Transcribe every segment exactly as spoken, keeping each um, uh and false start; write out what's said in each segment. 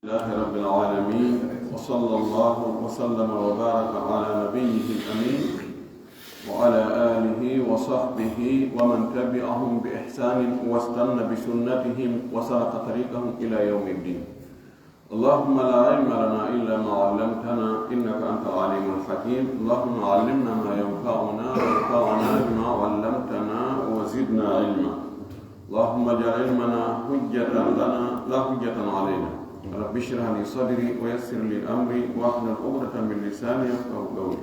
لله رب العالمين، وصلى الله وسلم وبارك على نبيه الأمين وعلى آله وصحبه ومن تبعهم بإحسان واستن بسنتهم وسلك طريقهم إلى يوم الدين. اللهم لا علم لنا إلا ما علمتنا إنك أنت العليم الحكيم. اللهم علمنا ما ينفعنا وانفعنا بما علمتنا وزدنا علما. اللهم اجعل علمنا حجة لنا لا حجة علينا. رب اشرح لي صدري ويسر لي أمري واحلل عقدة من لساني يفقهوا قولي.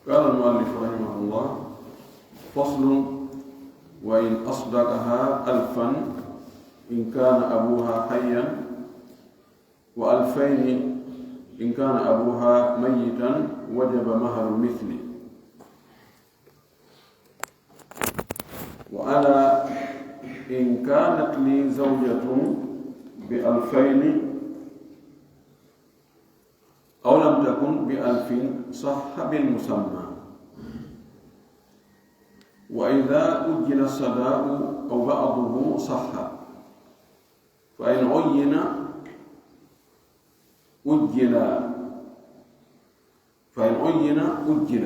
قال المؤلف رحمه الله: فصل: وإن أصدقها ألفا إن كان أبوها حيا، وألفين إن كان أبوها ميتا، وجب مهر المثل. وعلى إن كانت لي زوجة بألفين أو لم تكن بألف صح بالمسمى، وإذا أجل الصداق أو بعضه صح، فإن عين أجل، فإن عين أجل،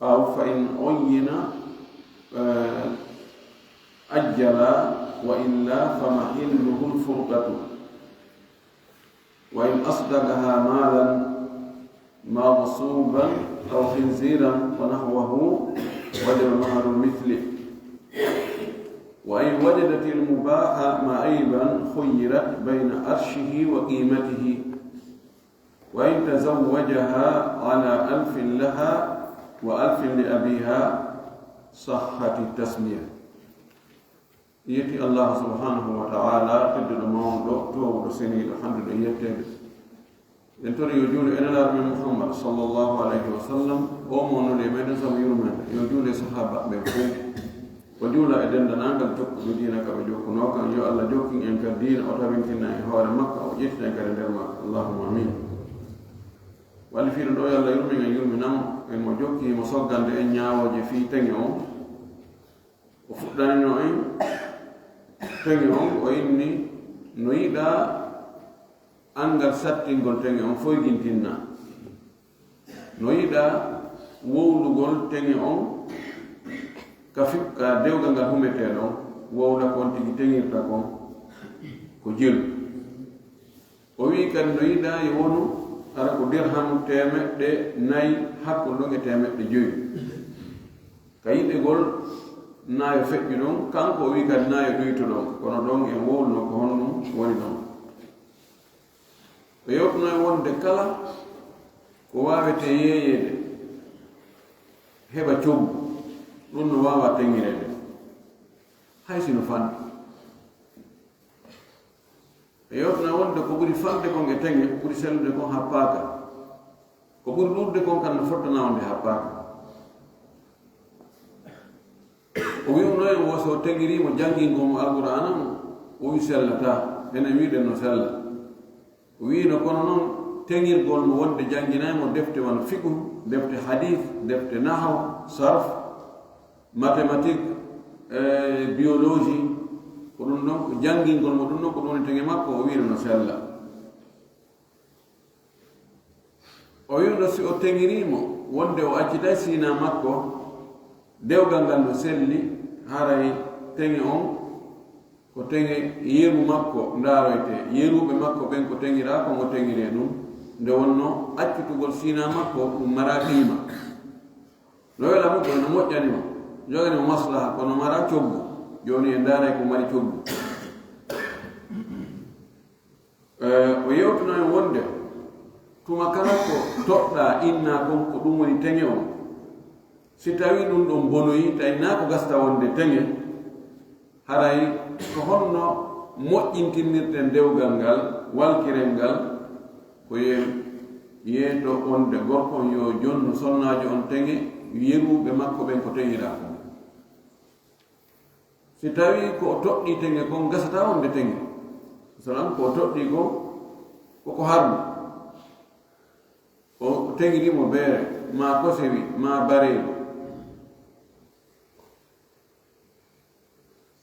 أو فإن عين، آه، أجل، وإلا فمحله الفرقة. وإن أصدقها مالا مغصوبا أو خنزيرا ونحوه، وجب مهر المثل. وإن وجدت المباح معيبا خيرت بين عرشه وقيمته، وإن تزوجها على ألف لها وألف لأبيها صحت التسمية. Yetti Allah subhanahu wa ta'ala, tedduɗo mawɗo, toowuɗo seniiɗo, hannduɗo yetteede. En tori yo juulu e Nelaaɗo men Muhammad sallallahu alayhi wa sallam, o mo nuli meɗen sabu yurmeende, yo juulu e sahaaba ɓen fof. O juula e denndaangal jokkuɓe diina ka ɓe jokkunoo kan, yo Allah jokkin en ka diina, o tabintina en hoore makka, o ƴettina en kadi nder makka. Allahumma amin. Wallifiiɗo ɗo, yo Allah yurmin en, yurminamo, en mo jokki mo soggande en ñaawooje fii teŋe on. O fuɗɗanino en teŋe on, o inni no yiɗa anngal sattingol teŋe on foygintinna. No yiɗa wowlugol teŋe on ka fi-, ka dewgal ngal humetee ɗon, wowla kon tigi teŋirta kon ko jelu. O wi'i kadi no yiɗa yo wonu hara ko dirham teemeɗɗe nayi hakkunde ɗon e teemeɗɗe jowi. Ka yiɗegol na yo feƴƴu ɗon, kanko o wi'i kadi na yo ɗuyto ɗon, kono ɗon en wowluno ko honɗum woni ɗon. O yewtuno en wonde kala ko waawetee yeeyeede heɓa coggu, ɗum no waawa teŋireede, hay si no fanɗi. O yewtuno en wonde ko ɓuri fanɗude kon e teŋe, ko ɓuri sellude kon happaaka, ko ɓuri ɗuuɗude kon kan no fottana wonde happaaka. O wi'uno en wo so teŋiri mo janngingol mo Alqur'aana mo, o wi sellataa, enen wi'uɗen no sella. O wi'ino kono non teŋirgol mo wonde jannginay mo defte wano fiqhu, defte hadiis, defte nahaw, sarf, mathématique, e biologie, ko ɗum ɗon, ko janngingol mo ɗum ɗon, ko ɗum woni teŋe makko, o wi'ino no sella. O wi'uno si o teŋirii mo, wonde o accitay siinaa makko, dewgal ngal no selli, haray teŋe on ko teŋe yeru makko ndaaroytee, yeruuɓe makko ɓen ko teŋiraa, ko mo teŋiree ɗum, nde wonno accutugol siinaa makko ɗum maraa qiima. No wela mo, kono no moƴƴani mo, jogani mo maslaha, kono maraa coggu. Jooni en ndaaray ko mari coggu. Eh, o yewtino en wonde, tuma kala ko toɗɗaa innaa kon ko ɗum woni teŋe on. Si tawii ɗum ɗon bonoyi, tawi naa ko gasta wonde teŋe, haray ko honno moƴƴintinirten dewgal ngal, walkirel ngal, ko yo en yeeto wonde gorko on yo jonnu sonnaajo on teŋe, yeruuɓe makko ɓen ko teŋiraa kon. Si tawii ko o toɗɗii teŋe kon, gasataa wonde teŋe. Masalan, ko o toɗɗii kon, ko ko harmi. O teŋiri mo beere, maa kosewi, maa bareeru.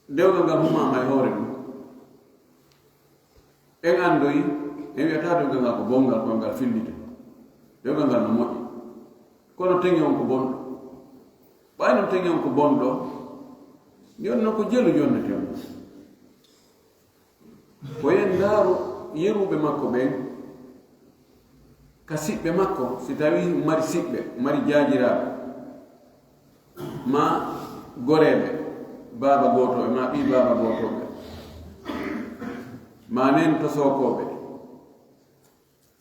Dewgal ngal humaama e hoore ɗum. En anndoyi, en wi'ataa dewgal ngal ko bonngal, kono ngal fillite. Dewgal ngal no moƴƴi. Kono teŋe on ko bonɗo. Ɓay non teŋe on ko bonɗo, jooni non ko jelu jonnetee mo. Ko en ndaaru yeruɓe makko ɓen, ka siɓɓe makko, si tawii mari siɓɓe, mari jaajiraaɓe, ma goreeɓe, baaba gootooɓe, ma ɓii baaba gootooɓe, ma nen to sookooɓe.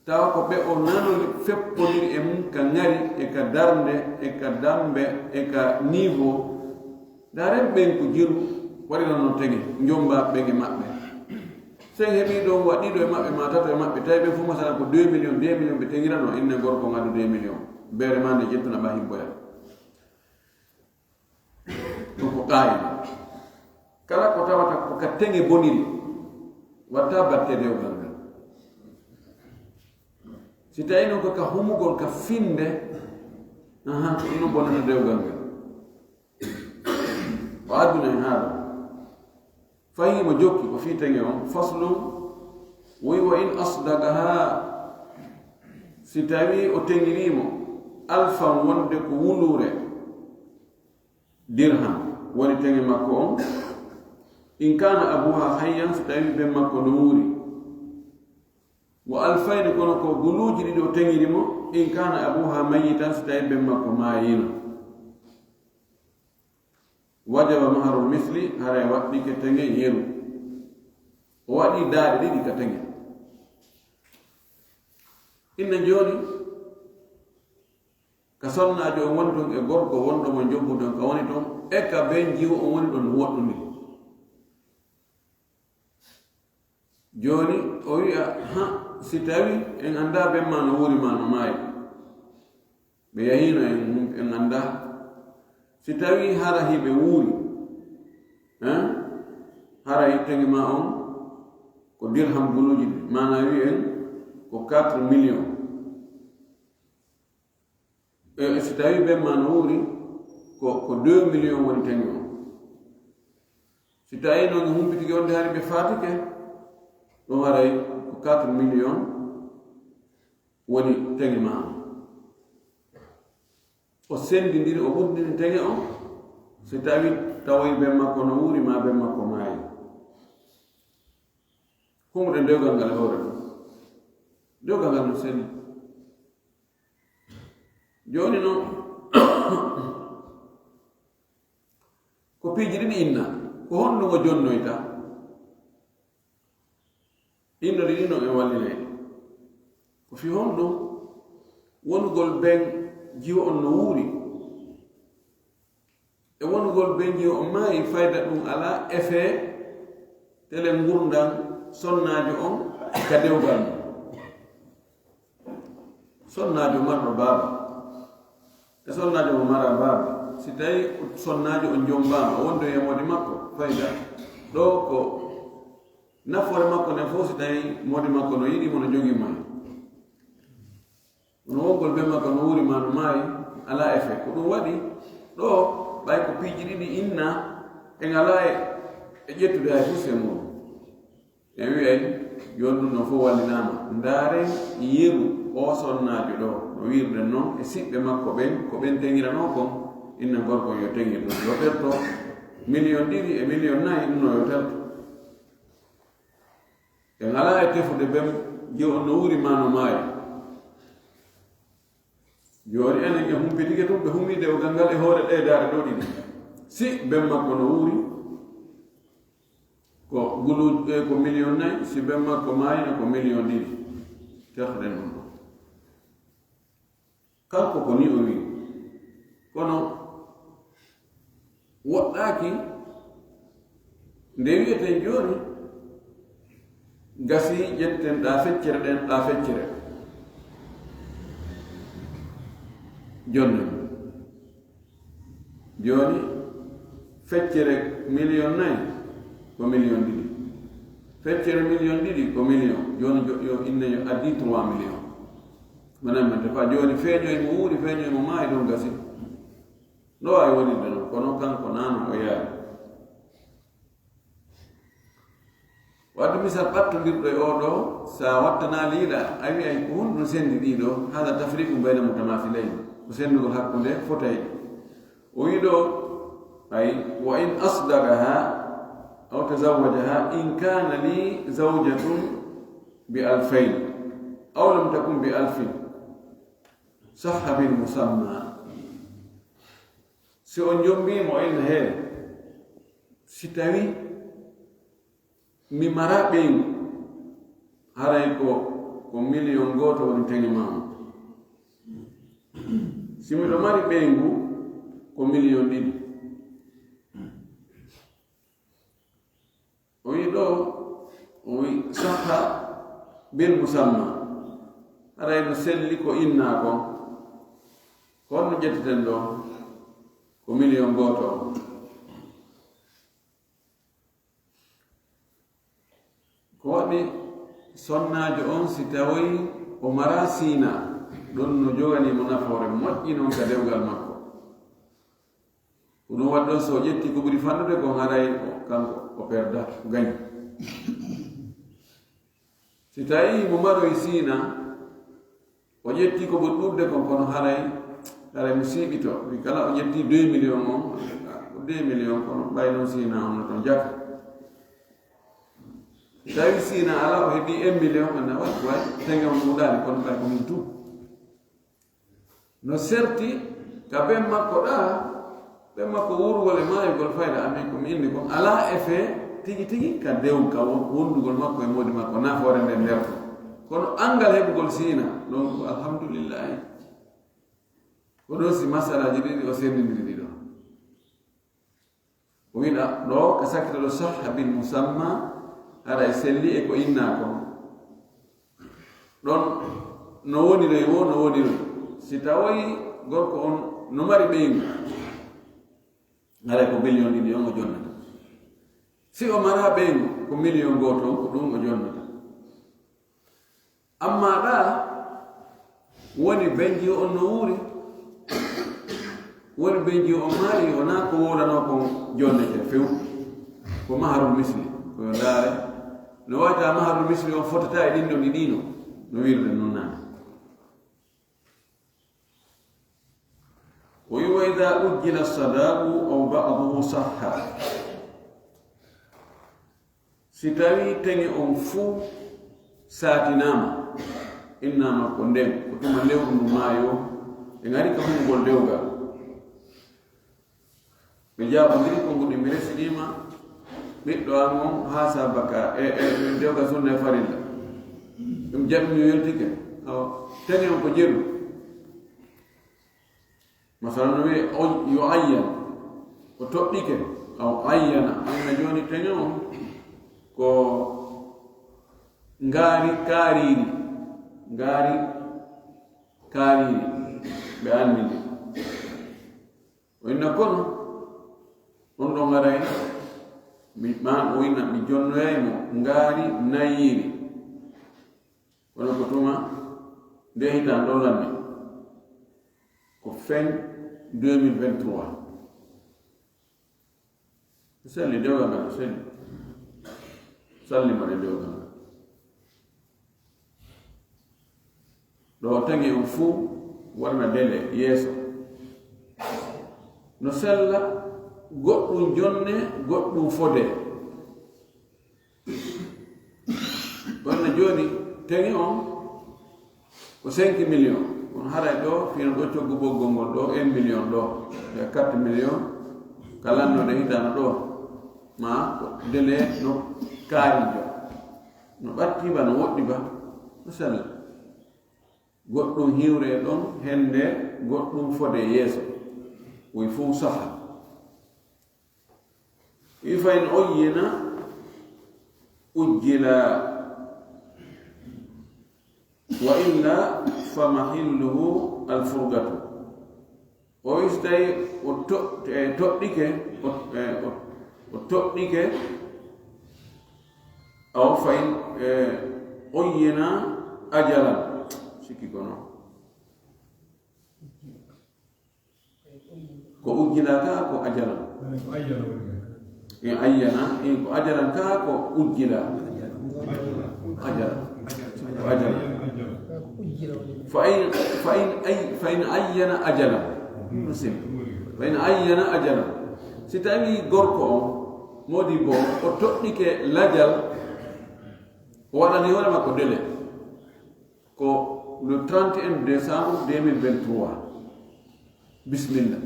Tawa ko ɓe o nanori feppondiri e mum ka ŋari, e ka darnde, e ka dambe, e ka niveau. Ndaren ɓen ko jeru, waɗiranno teŋe, njomba ɓen e maɓɓe. Sen heɓii ɗon wa ɗiɗo e maɓɓe, ma tato e maɓɓe, tawi ɓen fof masala ko deux millions, deux millions ɓe teŋirano, inne gorko ngaddu deux millions. Beere ma nde ƴettuna ɓa himboya. Ɗum ko qaayida. Kala ko tawata ko ka teŋe boniri, watta batte dewgal ngal. Si tawi non ko ka humugol, ka finde, aha, ko ɗum bonata dewgal ngal. O adduna en haala. Fayi mo jokki ko fii teŋe on, faslun, woy wa in asdaqaha, si tawi o teŋirimo, alfan wonde ko wuluure, dirham, woni teŋe makko on, in kana abuha hayyan, si tawi ben makko no wuuri, wa alfayni, kono ko guluuji ɗiɗi o teŋiri mo, in kana abuha mayyitan, si tawi ben makko maayino. Wajaba maharul misli, haray waɗɗike teŋe yeru. O waɗi daaɗe ɗiɗi ka teŋe. Inna jooni, ka sonnaajo on woni ton e gorko wonɗo mo njobbu ton ka woni ton, e ka ben jiwo on woni ɗon woɗɗundi. Jooni o wi'a, ha, si tawi en anndaa ben ma no wuuri ma no maayi. Ɓe yahiino en, en anndaa. Si tawi hara hiɓe wuuri, hein? Hara teŋe ma on ko dirham guluuji ɗi. Maanaa wi'en ko quatre millions. E, si tawi ben ma no wuuri, ko, ko deux millions woni teŋe on. Si tawi noon humpitike wonde hari ɓe faatike, ɗum haray ko quatre millions woni teŋe ma on. O senndindiri, o ɓurdini teŋe on, si tawi tawoyi ben makko no wuuri, ma ben makko maayi. Humuɗen dewgal ngal e hoore ɗum. Dewgal ngal no seni. Jooni non, ko piiji ɗiɗi inna, ko honɗum o jonnoyta? Inno ɗiɗi non e wallinay. Ko fii honɗum? Wonugol ben jiwo on no wuuri. E wonugol ben jiwo on maayi, fayda ɗum alaa effet tele ngurndan sonnaajo on ka dewgal mum. Sonnaajo marɗo baaba e sonnaajo mo mara baaba, si tawi sonnaajo on jombaama, o wondi e moodi makko, fayda ɗo ko nafoore makko nden fof, si tawi moodi makko no yiɗi mo, no jogii mo hen. Kono wongol ben makko no wuuri ma no maayi, alaa effet. Ko ɗum waɗi ɗo, ɓay ko piiji ɗiɗi inna, en alaa e, e ƴettude hay fus e muɗum. En wi'ay, jooni ɗum ɗon fof wallinaama. Ndaaren yeru oo sonnaajo ɗo, no wi'irɗen non, e siɓɓe makko ɓen, ko ɓen teŋiranoo kon, inna gorko yo teŋir ɗum, yo terto miliyon ɗiɗi e miliyon nayi, ɗum no yo terto. En alaa e tefude ben, jiwo on no wuuri ma no maayi. Jooni enen en humpitike ɗum, ɓe humii dewgal ngal e hoore ɗee daaɗe ɗo ɗiɗi. Si ben makko no wuuri, ko gulu-, eh, ko miliyon nayi, si ben makko maayino ko miliyon ɗiɗi. Tertoɗen ɗum ɗo. Kanko ko ni o wi'i. Kono woɗɗaaki nde wi'eten jooni, gasi ƴetten ɗa feccere ɗen, ɗa feccere. Jonne. Jooni, feccere miliyon nayi ko miliyon ɗiɗi. Feccere miliyon ɗiɗi ko miliyon. Jooni, jo-, yo inne yo addi trois millions. Manan men tefa jooni feeñoy mo wuuri, feeñoy mo maayi, ɗum gasi. No waawi wonirde noon, kono kanko naano o yaari. Wadde Misal ɓattondirɗo e oo ɗoo, so a wattanaali yiɗa, a wi'ay ko honɗun senndi ɗii ɗoo, hada tafriqun bayna mutamafilayn, ko senndugol hakkunde fotayɗi. O wi'i ɗoo, ay, wa in asdaqaha aw tazawwajaha in kana li zawjatun bi alfayn aw lam takun bi alfin, sahha bil musamma. Si on jombii mo en heen, si tawi mi mara ɓeyngu, haray ko, ko miliyon gooto woni teŋe maa on. Si miɗo mari ɓeyngu, ko miliyon ɗiɗi. O wi'i ɗoo, o wi'i sahha bil musamma. Haray no selli ko innaa kon. Ko honno ƴetteten ɗoo? Ko miliyon gooto on. Ko waɗi sonnaajo on si tawoyi o maraa siinaa, ɗon no joganii mo nafoore moƴƴi non ka dewgal makko. Ko ɗun waɗi ɗon, so o ƴetti ko ɓuri fanɗude kon, haray o, kanko o perda, o gañi. Si tawii mo maroyi siinaa, o ƴetti ko ɓuri ɗuuɗude kon, kono haray, haray mo siiɓito. Wi kala o ƴetti deux millions on, ko deux millions, kono ɓay non siinaa on no ton jaka. Si tawii siinaa alaa, o heɓii un million, anna waɗi, waɗi, teŋe on ɗuuɗaali, kono ɓay ko mun tun. No serti ka ben makko ɗaa, ben makko wuurugol e maayugol fayda amin ko mi inni kon, alaa effet tigi tigi ka dew, ka won-, wondugol makko e moodi makko, nafoore nden nder ton. Kono anngal heɓugol siinaa, ɗon ko alhamdulillahi. Ko ɗon si masalaaji ɗiɗi o senndindiri ɗi ɗon. O wi'a ɗoo ka sakkito ɗoo sahha bil musamma, haray selli e ko innaa kon. Ɗon no woniroy woo, no woniroy. Si tawoyi gorko on no mari ɓeyngu, haray ko miliyon ɗiɗi on o jonnata. Si o maraa ɓeyngu, ko miliyon gooto on, ko ɗun o jonnata. Ammaa ɗaa woni benji on no wuuri, woni benji on maari, wonaa ko wowlanoo kon jonnete few. Ko maharul misli, ko yo ndaare. No wayta maharul misli on fotata e ɗin ɗon ɗi ɗiino, no wi'irde non naane. O wi'i, "Wa idha ujjila sadaqu aw ba'duhu sahha." Si tawii teŋe on fuu saatinaama, innaama ko nden, ko tuma lewru ndu maayoo, ɓe ngari ka huɓugol dewgal. Ɓe jaabondiri konguɗi, mi resiniima ɓiɗɗo an on haa saabaka e, e, e dewgal sunna e farilla. Ɗum jaɓi, mi weltike. Awa, teŋe on ko jeru. Masalan, no wi'e on yo ayyan, o toɗɗike, aw ayyana, anna jooni teŋe on ko ngaari kaariiri, ngaari kaariiri, ɓe anndi ndi. O inna kono, on ɗon ngaray, mi, maan o inna, mi jonnoyay mo ngaari nayiiri. Kono ko tuma, nde hitaande ɗoo lanni, ko fin deux mille vingt-trois. Selli dewgal ngal, selli. Salli mo e dewgal ngal. Ɗo teŋe on fuu waɗana dele yeeso. No sella, goɗɗum jonne, goɗɗum fode. Wonna jooni, teŋe on ko cinq millions. Kono haray ɗo, fino ɗo coggu ɓoggol ngol ɗo, un million ɗo, e quatre millions, ka lannoɗe hitaano ɗo, ma ko dele no kaarijo. No ɓatti ba, no woɗɗi ba, no sella. Goɗɗum hiwre ɗon hende, goɗɗum fode yeeso. Woy fof saha. Ifin oyyina ujjila, wa illa fa mahilluhu alfurgatu. O wi so tawi o to-, e toɗɗike, o, e, o, o toɗɗike, aw fa in, e, oyyina ajalan. Sikki kono. Ko ujjila ka ko ajalan. Ko ayyana woni. E ayyana, e ko ajalan ka ko ujjila. Ajala. Ajala. Fa in, fa in ay-, fa in ayyana ajala. Muslim. Fa in ayyana ajala. Si tawi gorko on, modi bo, o toɗɗike lajal, o waɗani hoore makko délai. Ko le trente et un décembre deux mille vingt-trois. Bismillah.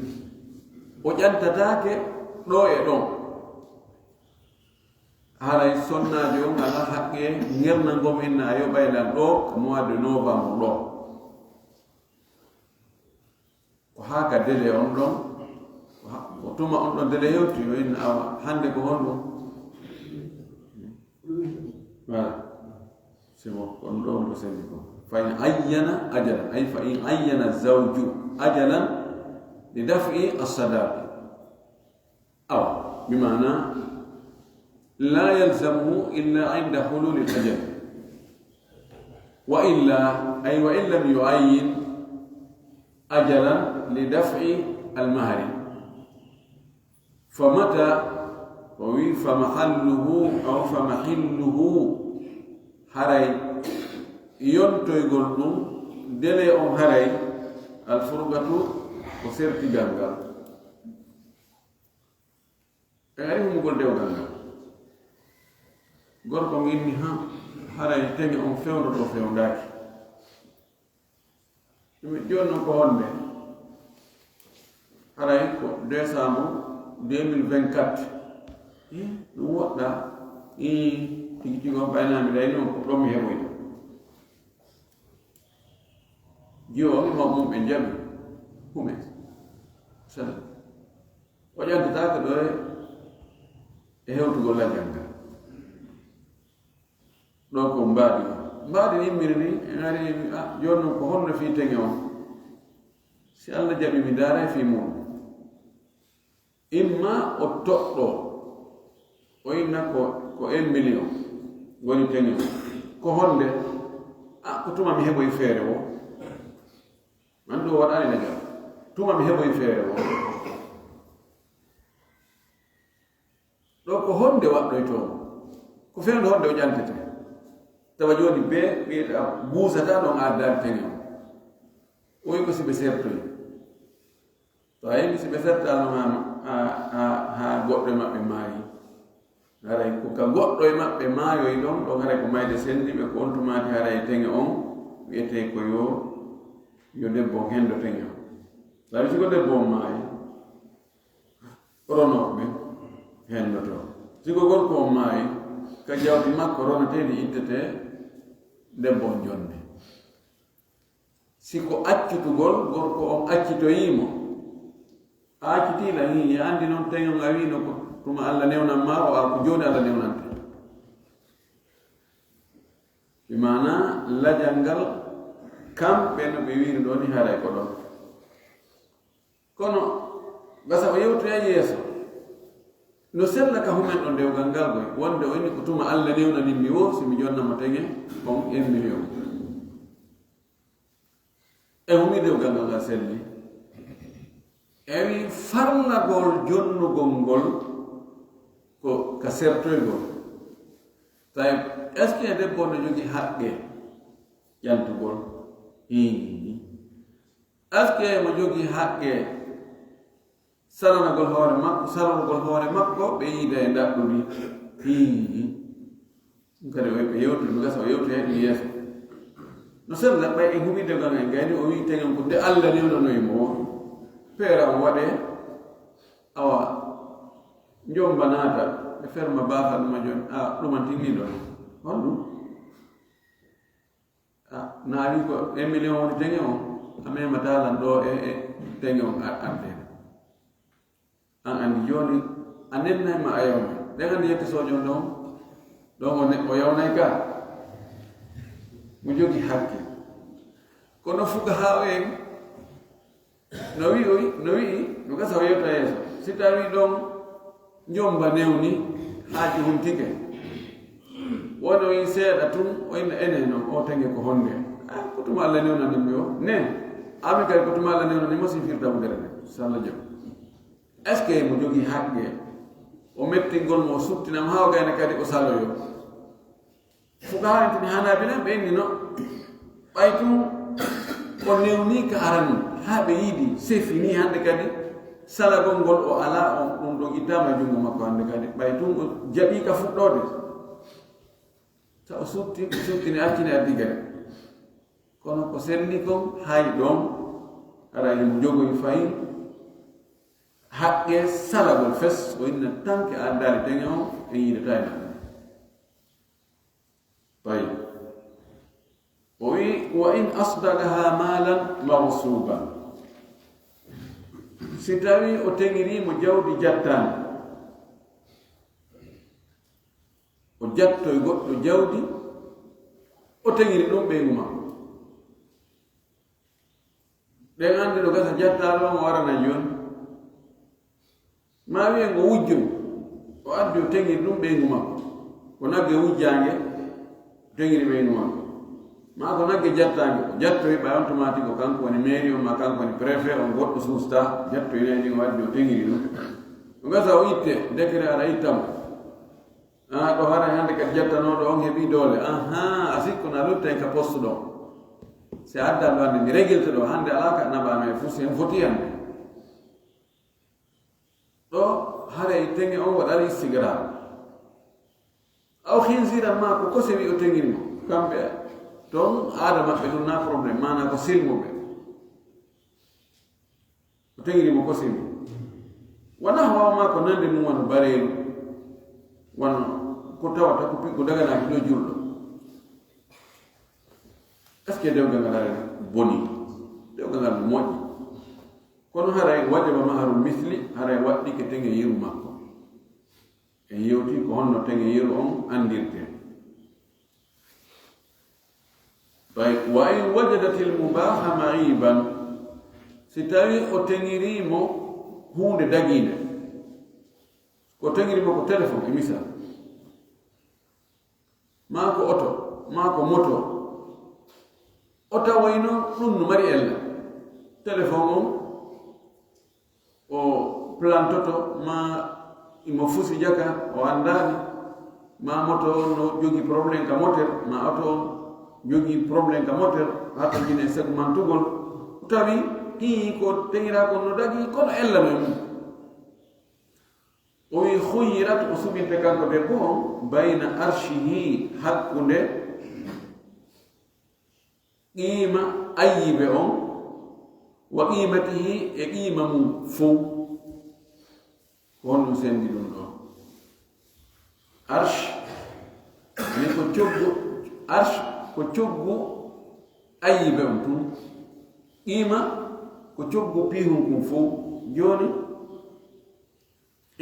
O ƴantataake ɗo e ɗon. Haray sonnaajo on alaa haqqe ngernango mo inna a yoɓay lan ɗo ka mois de novembre ɗo. Ko haa ka délai on ɗon, ko ha-, ko tuma on ɗon délai hewti, o inna awa, hannde ko honɗum? Voilà. C'est bon, ko ɗum ɗo on ɗo sendi ko. Fa in ayyana ajalan, ay fa in ayyana zawju ajalan li daf'i as-sadaqi. Awa, bi maana, la yalzamuhu illa inda hululil ajal. Wa illa, ay wa in lam yu'ayyin ajalan li daf'i al-mahri. Fa mata, o wi, fa mahalluhu, aw fa mahilluhu, haray yontoygol ɗum, délai on haray, al-furqatu, ko sertigal ngal. En ari humugol dewgal ngal. Gorko on inni, ha, haray tenge on fewndo ɗo fewndaaki. Ɗum jooni non ko honde? Haray ko décembre deux mille vingt-quatre. Ih, ɗum woɗɗa. Ih, tigi tigi on ɓaynami ɗay non ko ɗon mi heɓoyta. Jiwo on e mawɓe mum ɓe jaɓi. Hume. Sala. O ƴantataake ɗo e, e hewtugol lajal ngal. Ɗo ko mbaadi on. Mbaadi immiri ni, en ari, ah, jooni non ko honno fii tenge on? Si Allah jaɓi, mi daaray fii mum. Imma o toɗɗo, o inna ko, ko un million woni tenge on. Ko honde? Ah, ko tuma mi heɓoy feere o. Man ɗo waɗaani lajal. Tuma mi heɓoy feere o. Ɗo ko honde waɗɗoytoo mo? Ko fewndo honde o ƴantete? Tawa jooni bee ɓiyɗa buusata ɗon addaade tenge on. O wi ko si ɓe sertoyi. To a yimi si ɓe sertaano ma, a, a, haa goɗɗo e maɓɓe maayi. Haray ko ka goɗɗo e maɓɓe maayoyi ɗon, ɗon haray ko mayde sendi ɓe, ko on tumaati haray tenge on wi'etee ko yo, yo debbo on hendo tenge on. Sabi si ko debbo on maayi, ronooɓe ɓen hennotoo. Si ko gorko on maayi, ka jawdi makko roneteeɗi ittetee, debbo on jonne. Si ko accitugol, gorko on accitoyii mo, a accitii lan, hii, a anndi non tenge on a wiino ko tuma Alla newnan maa o, a ko jooni Alla newnante. Bi maanaa lajal ngal, kamɓe no ɓe wiiri ɗoo ni, haray ko ɗon. Kono, gasa o yewtoyay yeeso. No sella ka humen ɗon dewgal ngal koy, wonde o inni ko tuma Alla newnanin mi wo, si mi jonna mo tenge on un million. E humi dewgal ngal ngal selli. E wi farlagol jonnugol ngol ko ka sertoygol. Tawi, est-ce que debbo no jogii haqqe ƴantugol? Hii. Est-ce que mo jogii haqqe salanagol hoore makko, salorgol hoore makko, ɓe yiida e ndaɗɗudi? Hii. Ɗum kadi o ɓe yewtude, mi gasa o yewtoyay ɗum yeeso. No sella ɓay e huɓide ngal en gayni, o wii tegen ko nde Alla newnanoyi mo. Peera on waɗee, awa, njomba naata, ɓe ferma baafal ɗuma jooni, a, ɗuman tinni ɗon. Honɗum? A, na wi ko un million woni tenge on, a memataa lan ɗoo e, e tenge on a, arde. An anndi jooni, a nennay ma a yawnay. Ɗen anndi yette soojo on ɗon, ɗon o ne-, o yawnay ka. Mo jogi hakke. Kono fuka haa o en, no wi'i, no wi'i, no gasa o yewta yeeso. Si tawi ɗon njomba newni, haaju huntike. Woni o yi seeɗa tun, o inna enen non, o tenge ko honde. Ah, ko tuma Alla newnani mi o. Ne, ami kadi ko tuma Alla newnani mo si firta wudere nde. Salla jam. Est-ce que mo jogii haqqe? O mettingol mo, o suttinam haa o gayna kadi o saloyo. Ɓaawen tini hanaabila ɓe inni no, ɓay tun o newni ka arani, haa ɓe yiidi, c'est fini hannde kadi, salagol ngol o alaa on, ɗum ɗon ittaama e junngo makko hannde kadi, ɓay tun o jaɓi ka fuɗɗoode. Sa o sutti, o suttini, accini addi gari. Kono ko selli kon, hay ɗon, haray himo jogoyi fayi haqqe salagol fes, o inna tanke a addaali teŋe on, en yiidataa e maɓɓe. Tayyib. O wi, "Wa in asdaqaha malan maghsuban." Si tawi o teŋiri mo jawdi jattaandi, o jattoy goɗɗo jawdi, o teŋiri ɗum ɓeyngu makko. Ɗen anndi no gasa jattaaɗo on o arana jooni. Ma wiyen o wujjoy, o addi o teŋiri ɗum ɓeyngu makko. Ko nagge wujjaange, o teŋiri ɓeyngu makko. Ma ko nagge jattaange, o jattoy ɓay on tuma tigi ko kanko woni mairie on, ma kanko woni préfet on, goɗɗo suusta, jattoy nayi ɗin o addi o teŋiri ɗum. O gasa o itte, décret ara ittamo. Ah, ɗo haray hannde kadi jattanooɗo on heɓi doole. Aha, a sikko na lutten ka poste ɗon. Si a addan ɗo hannde mi régilte ɗo, hannde alaa ka naɓaami e fus, hen foti hannde. Ɗo haray teŋe on waɗari istigraar. Aw hinsiran ma ko kose wi o teŋiri mo. Kamɓe ton aada maɓɓe ɗum na problème, maana ko silmuɓe. O teŋiri mo kose wi. Wona hawa ma ko nande mum wano bareeru. Wano ko tawata ko pi-, ko daganaaki ɗo julɗo. Est-ce que dewgal ngal ari boni? Dewgal ngal no moƴƴi. Kono haray wajaba maharul misli, haray waɗɗike teŋe yeru makko. En yewti ko honno teŋe yeru on anndirte. Tayyib, wa in wajadatil mubaha ma'iban, si tawi o teŋiri mo huunde dagiinde, ko teŋiri mo ko téléphone e misal, maa ko oto, maa ko moto, o tawoyno ɗum no mari ella. Téléphone on o plantoto, ma imo fusi jaka, o anndaani, ma moto on no jogi problème ka moteur, ma oto on jogi problème ka moteur, haa to jine segmentugol, tawi hii ko teŋiraa kon no dagi, kono ella no e mum. O wi, "Khuyyirat", o suɓinte kanko debbo on, "bayna arshihi", hakkunde qiima ayyibe on, "wa qimatihi", e qiima mum fow. Ko honɗum sendi ɗum ɗo? Arsh, ni ko coggu, arsh ko coggu ayyibe on tun. Qiima ko coggu piihun kun fow. Jooni,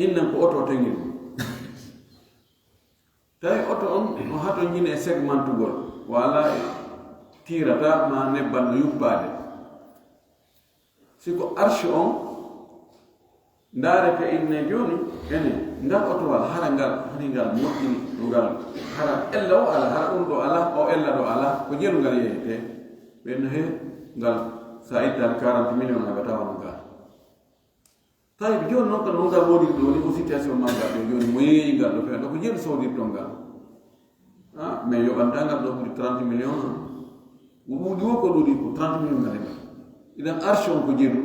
innan ko oto teŋir ɗum. Tawi oto on no hatonjini e segmentugol, wala e tiirata ma nebban no yuppaade. Si ko arsh on ndaarete inne jooni, ene, ngal otowal hara ngal, hari ngal moƴƴini ɗo ngal, hara ella o ala, hara ɗum ɗo ala, o ella ɗo ala, ko jelu ngal yeyete. Ɓen no he ngal sa ittan quarante millions naga tawa no ngal. Tawi jooni noon, kono ngal woni ɗo ni, o situation maggal ɗo jooni, mo yeeyi ngal ɗo, feeɗo ko jeeɗu soodirton ngal. Ah, mais yoɓanta ngal ɗo ɓuri trente millions, ah. Ko ɗuuɗi o, ko ɗuuɗi ko trente millions ngal heɓa. Idan arsh on ko jeeɗu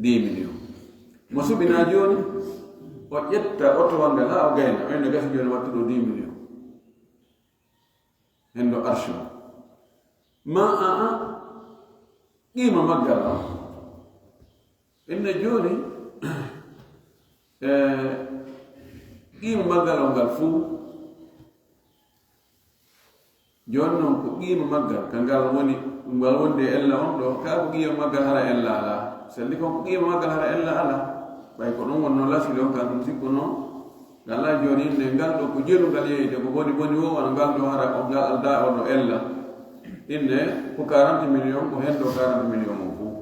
dix millions. Mo suɓina jooni, o ƴetta otowal ngal haa o gayna, o inna gasi jooni wattuɗo dix millions. Hendo arsh on. Ma a, a, qiima maggal on. Inna jooni, eh, qiima maggal on ngal fuu. Jooni noon ko qiima maggal, ka ngal woni, ngal wondi e ella on ɗo, kaa ko qiima maggal hara ella alaa. Selli kon ko qiima maggal hara ella alaa. Ɓay ko ɗum wonno lasli on, kan ɗum sikkuno. Ngal alaa jooni inne ngal ɗo ko jelu ngal yeyde, ko boni boni o, wano ngal ɗo hara ko ngal aldaa o ɗo ella. Inne ko quarante millions, ko hendo quarante millions on fof.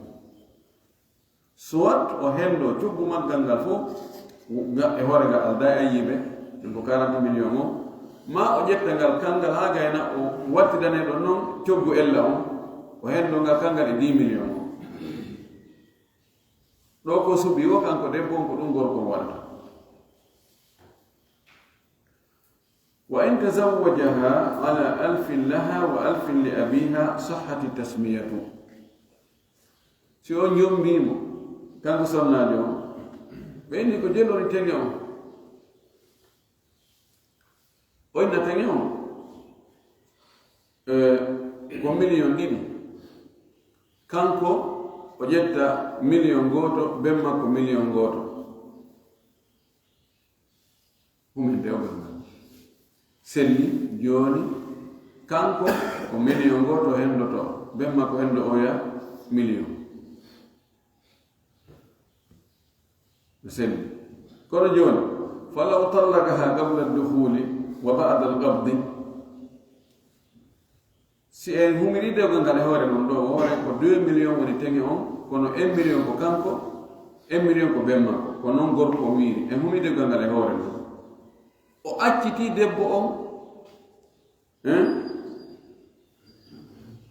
Soit o hendo coggu maggal ngal fof, nga-, e hoore ngal aldaa e ayyibe, ɗum ko quarante millions o. Ma o ƴetta ngal kangal haa gayna o wattidane ɗo noon coggu ella on, o hendo ngal kangal e dix millions o. Ɗo ko suɓi o, kanko debbo on, ko ɗum gorko on waɗata. وإن تزوجها على ألف لها وألف لأبيها صحت التسمية. Si o jombii mo, kanko sonnaajo on, ɓe inni ko jelu woni teŋe on. O inna teŋe on, eh, ko miliyon ɗiɗi. Kanko o ƴetta miliyon gooto, ben makko miliyon gooto. Humen dewgal ngal. Selli, jooni, kanko ko miliyon gooto hendoto, ben makko hendo oya miliyon. No selli. Kono jooni, فلو طلقها قبل الدخول وبعد القبض. Si en humiri dewgal ngal e hoore mum ɗo, hoore ko deux millions woni teŋe on, kono un million ko kanko, un million ko ben makko. Ko non gorko o wiiri, en humiri dewgal ngal e hoore mum. O accitii debbo on, hein?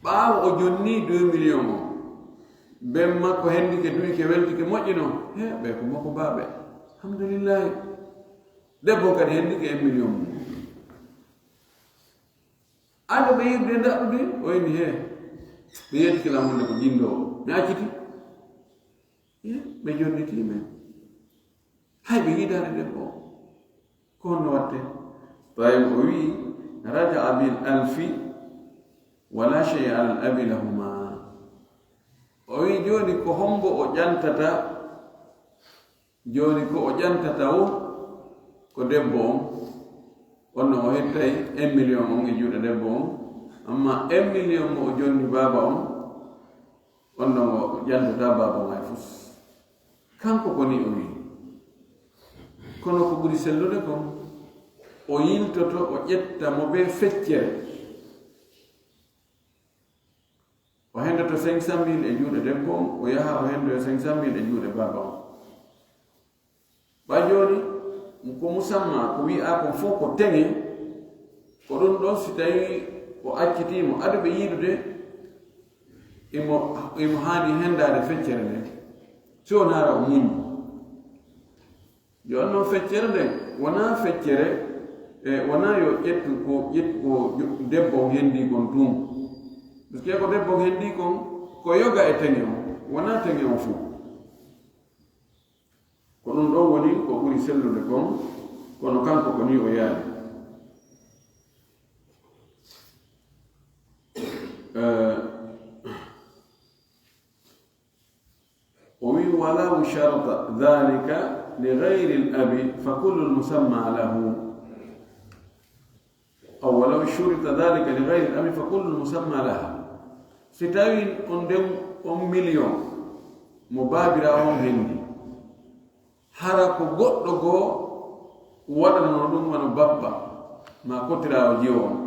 Ɓaawo o jonnii deux millions o, ben makko hendike, duyike, weltike, moƴƴino. He, ɓe ko makko baaɓe. Alhamdulillahi. Debbo on kadi hendike un million mum. Ado ɓe yiɗde ndaɗɗude, o inni he. Ɓe yettike lamunde ko jinndowo. Mi acciti. He, ɓe jonniti men. Hay ɓe yiɗaade debbo o. Ko honno waɗte? Tawi o wi'i, رجع بالألف ولا شيء على الأب لهما. O wi'i jooni ko hombo o ƴantata, jooni ko o ƴantata o, ko debbo on. On no o hettay un million on e juuɗe debbo on. Amma un million mo o jonni baaba on, on ɗon o ƴantotaa baaba on hay fus. Kanko ko ni o wi'i. Kono ko ɓuri sellude kon, o yiltoto, o ƴetta mo bee feccere. O hendoto cinq cent mille e juuɗe debbo on, o yaha o hendoya cinq cent mille e juuɗe baaba on. Ɓay jooni, ko musamma, ko wi'aa kon fof ko teŋe, ko ɗum ɗon, si tawii o accitii mo, ado ɓe yiidude, imo, imo haani hendaade feccere nden, si wonaa hara o muñi. Yo annon feccere nden, wonaa feccere, e wonaa yo ƴettu ko, ƴettu ko jo-, debbo on hendii kon tun. Parce que ko debbo on hendii kon, ko yoga e teŋe on, wonaa teŋe on fof. Ko ɗum ɗon woni ko ɓuri sellude kon, kono kanko ko nii o yaari. Eh, o wi, ولو شرط ذلك لغير الأب فكل المسمى له. أو ولو شرط ذلك لغير الأب فكل المسمى لها. Si tawii on nden on miliyon mo baabiraawo on hendi, hara ko goɗɗo goo waɗanano ɗum, wano bappa, maa kotiraawo jiwo on,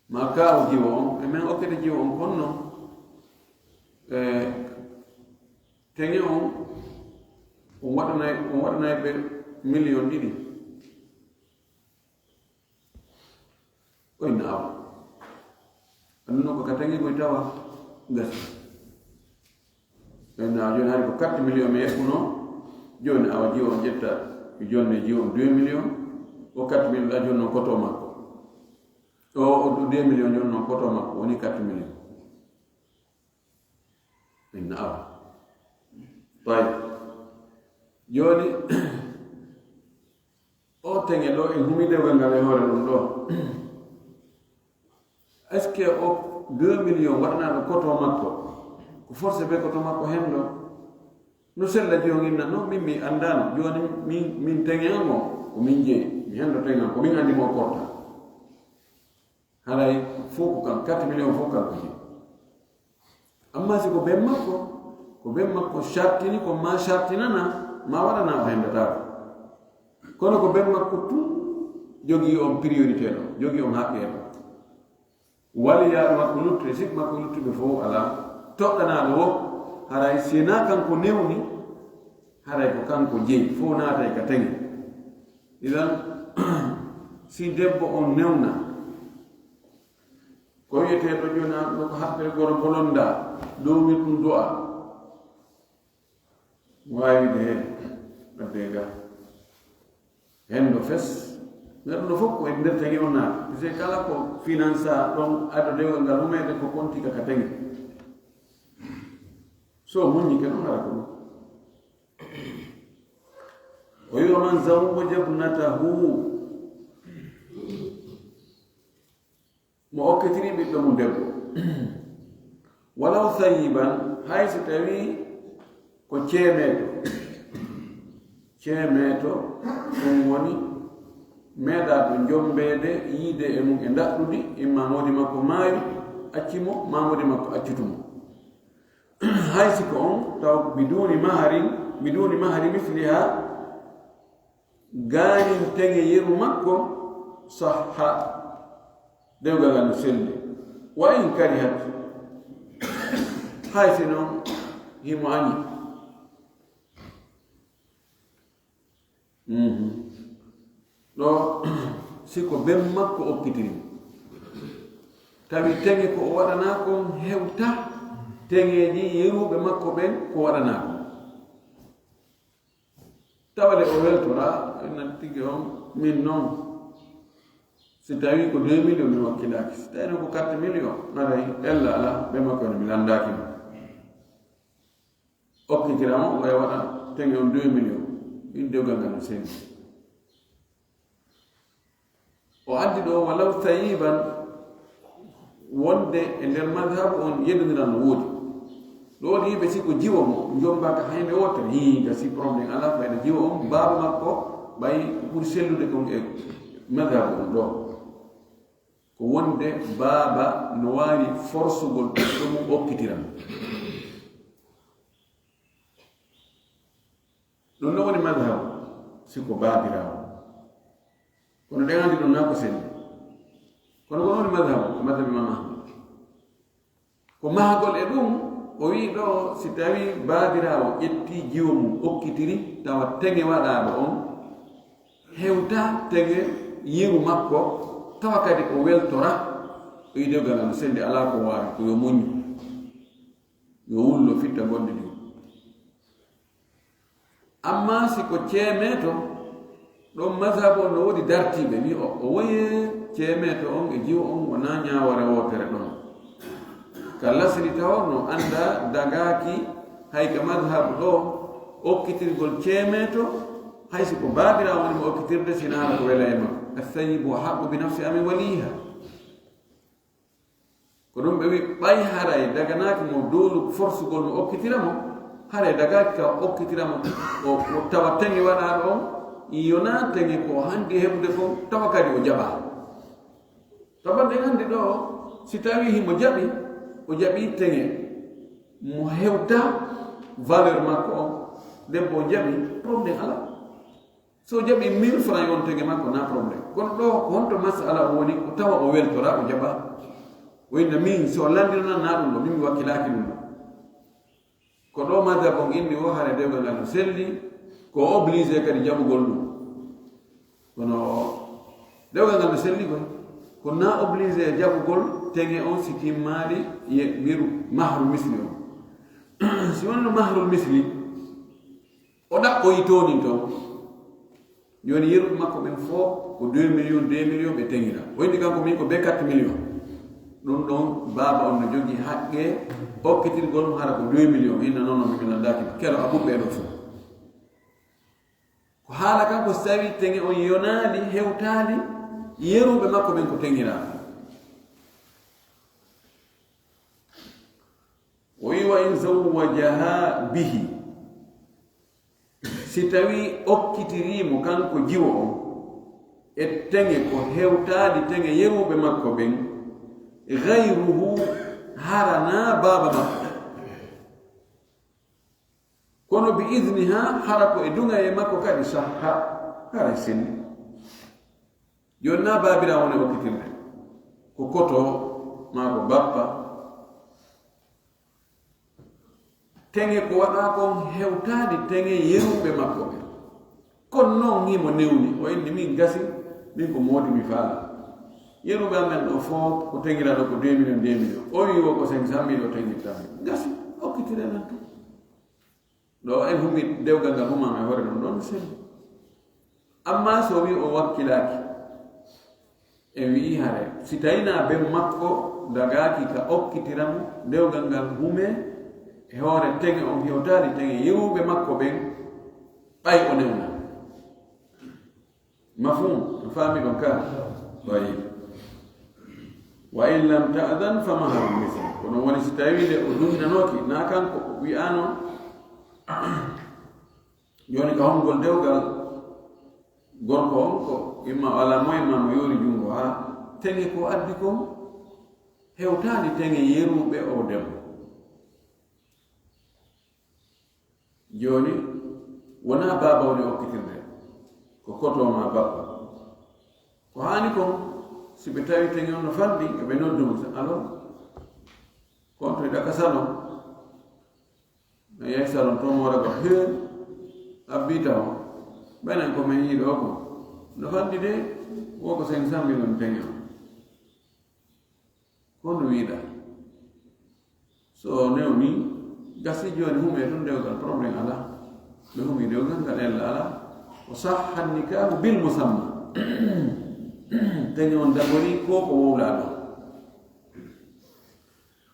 maa kaawu jiwo on, e men okkete jiwo on kon non, e teŋe on, on waɗanay, on waɗanay ɓe miliyon ɗiɗi. O inna awa. Annuno ko ka teŋe koy tawa gasi. O inna awa, jooni hari ko quatre millions mi eɓɓuno. Jooni awa jiwo on ƴetta, mi jonne jiwo on deux millions. O quatre millions ɗa jooni non koto makko. O, o deux millions jooni non koto makko, woni quatre millions. Inna awa. Tawi. Jooni, o teŋe ɗo, en humi dewgal ngal e hoore ɗum ɗo. Est-ce que o deux millions waɗanaaɗo koto makko, ko forcé be koto makko hen ɗo? No sella jiwo ngin nan, non min mi anndaano. Jooni min, min teŋe an o, ko min jeyi. Mi hendo teŋe an, ko min anndi mo o korta. Haray fof ko kan, quatre millions fof kan ko jeyi. Amma si ko ben makko, ko ben makko sartini ko ma sartinana, ma waɗana o hendataako. Kono ko ben makko tun jogii on priorité ɗo, jogii on haqqe ɗo. Waliyaaɓe makko luttuɓe, siɓɓe makko luttuɓe fof alaa. Toɗɗanaaɗo o, haray si na kanko newni, haray ko kanko jeyi, fof naatay ka teŋe. Idan, si debbo on newna, ko wi'eteeɗo jooni, an ɗo ko haɓɓere goro bolonda, dow wi'e ɗum du'a. Waawi de heen, wadde ga. Heen ɗo fes, Neɗɗo no fof ko e nder tagi on naata. Parce que kala ko finansa ɗon ado dewgal ngal humeede ko konti ka ka tagi. So muññike ɗum hara ko ɗum. O wi'i, "Wa man zawwaja ibnatahu," mo okkitiri ɓiɗɗo mum debbo. "Walaw thayyiban," hay so tawi ko ceemeeto. Ceemeeto, ɗum woni meeɗaaɗo jommbeede, yiide e mum e ndaɗɗudi, imma moodi makko maayu, acci mo, maa moodi makko accutu mo. Hay si ko on, taw biduni maharin, biduni mahari misliha, gaanin tege yeru makko, sahha, dewgal ngal no selli. Wa in karihat, hay si noon himo añi. Mhm. Ɗo, si ko ben makko okkitiri mo, tawi tege ko o waɗanaa kon hewta tegeeji yeruɓe makko ɓen ko waɗanaa kon. Tawa de o weltora, ena tigi on, min noon, si tawi ko deux millions mi wakkilaaki, si tawi noon ko quatre millions, aray, ella alaa, ɓe makko ene mi lanndaaki mo. Okkitira mo, o waɗa tege on deux millions. Min dewgal ngal no sendi. O addi ɗo walaw thayyiban, wonde e nder madhabu on yeddondiral no woodi. Ɗo woni yimɓe si ko jiwo mo, jombaaka hande wootere, hii, gasi problème, alaa fayda, jiwo on, baaba makko, ɓay ko ɓuri sellude kon e madhabu on ɗo. Ko wonde baaba no waawi forsugol ɓiɗɗo mum okkitira mo. Ɗum ɗo woni madhab, si ko baabiraawo. Kono ɗen anndi ɗum naa ko selli. Kono ko woni madhab, ko madhab Imam Ahmad. Ko mahagol e ɗum, o wi'i ɗo, si tawi baabiraawo ƴetti jiwo mum, okkitiri, tawa tege waɗaaɗo on, hewta tege yeru makko, tawa kadi o weltora, o yi'i dewgal ngal no selli, alaa ko waawi, ko yo muññu. Yo wullo fitta goɗɗi ɗin. Amma si ko ceemeeto, ɗon mazhab on no woodi dartiiɓe, wi o, o woye ceemeeto on e jiwo on wonaa ñaawore wootere ɗon. Ka lasli tawo no annda dagaaki hay ka mazhab ɗo, okkitirgol ceemeeto, hay si ko baabiraawo woni mo okkitirde, sinaa ko wela e makko. As-sayyibu ahaqqu bi nafsiha min waliyiha. Ko ɗum ɓe wi, ɓay haray daganaaki mo doolu forsugol mo okkitira mo, haray dagaaki ka okkitira mo, o, o tawa teŋe waɗaaɗo on, yonaa teŋe ko handi heɓude kon, tawa kadi o jaɓaa. Tawa ɗen anndi ɗo, si tawii himo jaɓi, o jaɓii teŋe mo hewta valeur makko on, debbo o jaɓi, problème alaa. So o jaɓi mille francs, yon tege makko, na problème. Kono ɗo, ko honto masala o woni, ko tawa o weltora, o jaɓa. O inna min, so lanndino nan na ɗum ɗo, min mi wakkilaaki ɗum ɗo. Ko ɗo madhab on inni o, hare dewgal ngal no selli, ko obligé kadi jaɓugol ɗum. Kono dewgal ngal no selli koy, ko na obligé jaɓugol tege on si timmaali ye miru mahru misli on. Si wonno mahrul misli, o ɗaɓɓoyi toonin toon. Jooni, yeru makko ɓen fof ko deux millions, deux millions ɓe teŋira. O inni kanko min ko be quatre millions. Ɗum ɗon, baaba on no jogii haqqe okkitirgol mo hara ko deux millions. Inna noon, mi landaaki kelo abuɓe ɗo fof. Ko haala kan ko si tawii teŋe on yonaali, hewtaali, yeruɓe makko ɓen ko teŋira. O wi, "Wa in zawwajaha bihi." Si tawii okkitirii mo kanko jiwo on, e teŋe ko hewtaali teŋe yeruɓe makko ɓen, gayruhu, hara na baaba makko. Kono bi idniha, hara ko e duŋayee makko kadi, sahha, hara e selli. Jooni na baabiraawo woni okkitirde, ko koto, maa ko bappa. Teŋe ko waɗaa kon hewtaali teŋe yeruɓe makko ɓen. Kono noon himo newni, o inni, "Min gasi, min ko moodi mi faala. Yeruɓe amen ɗo fof ko teŋira ɗo ko deux millions, deux millions." O wi, "Wo ko cinq cent mille o teŋirta min." Gasi, okkitire nan tan. Ɗo en humi dewgal ngal huma e hoore ɗum ɗon selli. Amma so wi o wakkilaaki, E wi'i hare, si tawii na ben makko dagaaki ka okkitira mo dewgal ngal hume e hoore teŋe on hewtaali teŋe yeruuɓe makko ɓen, ɓay o newna. Mafhum? A faami ɗon ka? Tayyib. Wa in lam ta'dan fa mahrun misl. Ko ɗon woni si tawii nde o duŋinanooki, na kanko o wi'ano, jooni ka hongol dewgal gorko on ko imma o alaa moyen ma mo yoori junngo haa teŋe ko addi kon hewtaali teŋe yeruuɓe o debbo. Jooni, wonaa baaba woni okkitirde, ko koto ma bappa. Ko haani kon, si ɓe tawi teŋe on no fanɗi, e ɓe noddu mo, "Alo, ko on to yiɗa ka salon?" No yahi salon to mo waɗa ko, "Hee, abbi taw, ɓenen ko men yiɗo ko. No fanɗi de, wo ko cinq cent mille on teŋe on." Ko no wiɗa. So newni, gasi jooni hume tun dewgal, problème alaa. Ɓe humi dewgal ngal ella alaa. O sahha nikahu bil musamma. Teŋe on dagori ko ko wowlaa ɗon.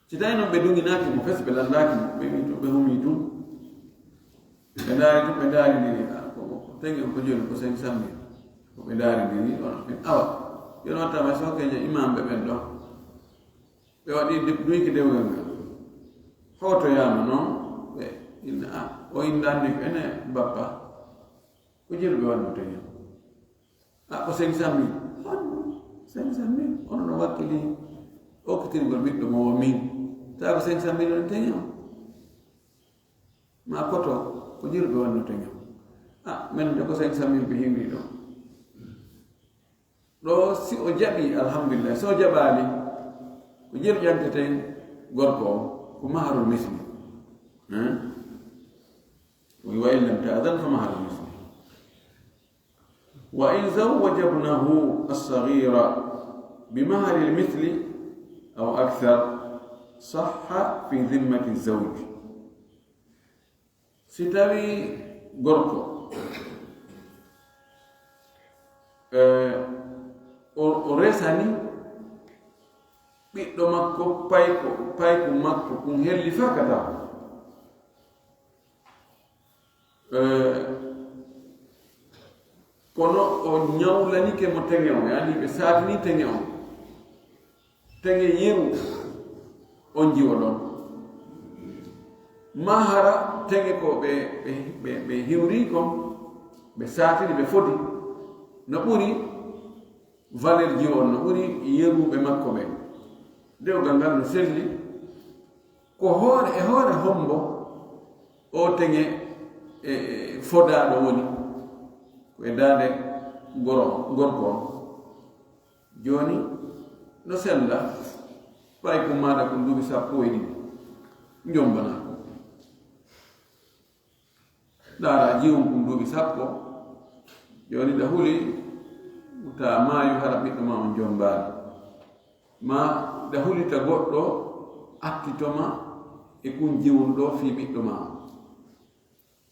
Si tawi non ɓe duŋinaaki mo fes, ɓe lanndaaki mo, ɓe wi tun, ɓe humi tun. Ɓe ndaari tun, ɓe ndaari ndiri, ah, ko, ko teŋe on ko jooni ko cinq cent mille. Ko ɓe ndaari ndiri, on, awa, yo non tama sookeeje imamɓe ɓen ɗon. Ɓe waɗi de-, duyki dewgal ngal. Hootoyaama non, ɓe inna, ah, o inndaani ko ene bappa. Ko jelu ɓe waɗno teŋe on. Ah, ko cinq cent mille. Honno? Cinq cent mille? Ono no wakkili okkitirgol ɓiɗɗo mo o min. Tawa ko cinq cent mille on teŋe on. Ma koto, ko jelu ɓe waɗno teŋe on. Ah, men de ko cinq cent mille ɓe hiwri ɗo. Ɗo si o jaɓi, alhamdulillah. Si o jaɓaali, ko jelu ƴanteten gorko o, ko maharul misli. Hein? Wa in lam ta'dan fa maharul misli. وإن زوج ابنه الصغير بمهر المثل أو أكثر صح في ذمة الزوج. Si tawi gorko, eh, o, o resani ɓiɗɗo makko payko, payko makko kun helli faa ka tawa. Eh, kono o ñawlanike mo teŋe on, yani ɓe saatini teŋe on. Teŋe yeru on jiwo ɗon. Ma hara teŋe ko ɓe, ɓe, ɓe, ɓe hiwri kon, ɓe saatini, ɓe fodi. No ɓuri valeur jiwo on, no ɓuri yeruɓe makko ɓe. Dewgal ngal no selli. Ko hoore e hoore hombo o teŋe e, e fodaaɗo woni? Ko e daande goro, gorko on. Jooni, no sella, pay ko maaɗa ko duuɓi sappo e ɗiɗi, njombanaa ko. Ndaara jiwon kun duuɓi sappo, jooni da huli, ta maayu hara ɓiɗɗo ma on jombaali. Ma da huli ta goɗɗo attito ma e kun jiwun ɗo fii ɓiɗɗo ma on.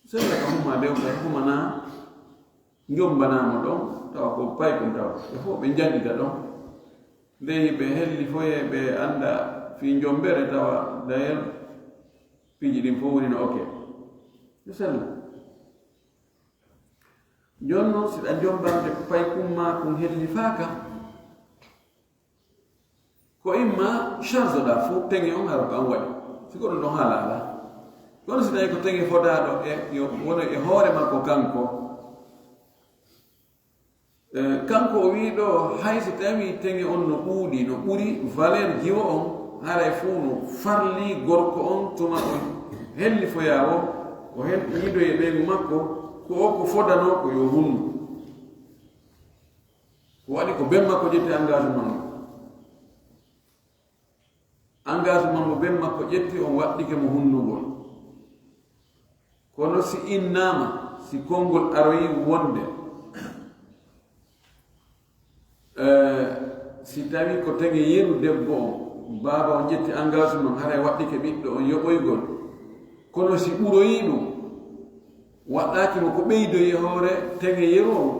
Sella ka huma dewta, huma na njombanaa mo ɗon, tawa ko pay kun tawa. Ɓe fof ɓe njanɗita ɗon. Ndey ɓe helli foye ɓe annda fii njombere tawa dayel piiji ɗin fof woni no oke. No sella. Jooni noon, si ɗa jombande pay kun ma kun helli faaka, ko imma charge ɗa fof teŋe on hara ko an waɗi. Si ko ɗum ɗon haala alaa. Kono si tawi ko teŋe fodaaɗo e, yo wono e hoore makko kanko. Eh, kanko o wii ɗo, hay si tawi teŋe on no ɗuuɗi, no ɓuri valeur jiwo on, haray fof no farli gorko on tuma on helli foyaa o, o hen yiidoye ɓeyngu makko, ko o ko fodanoo ko yo hunnu. Ko waɗi ko ben makko ƴetti engagement mo. Engagement mo ben makko ƴetti on waɗɗike mo hunnugol. Kono si innaama, si konngol aroyi wonde, eh, si tawi ko teŋe yeru debbo on, baaba on ƴetti engagement, haray waɗɗike ɓiɗɗo on yoɓoygol. Kono si ɓuroyi ɗum, waɗɗaaki mo ko ɓeydoyi e hoore teŋe yeru on,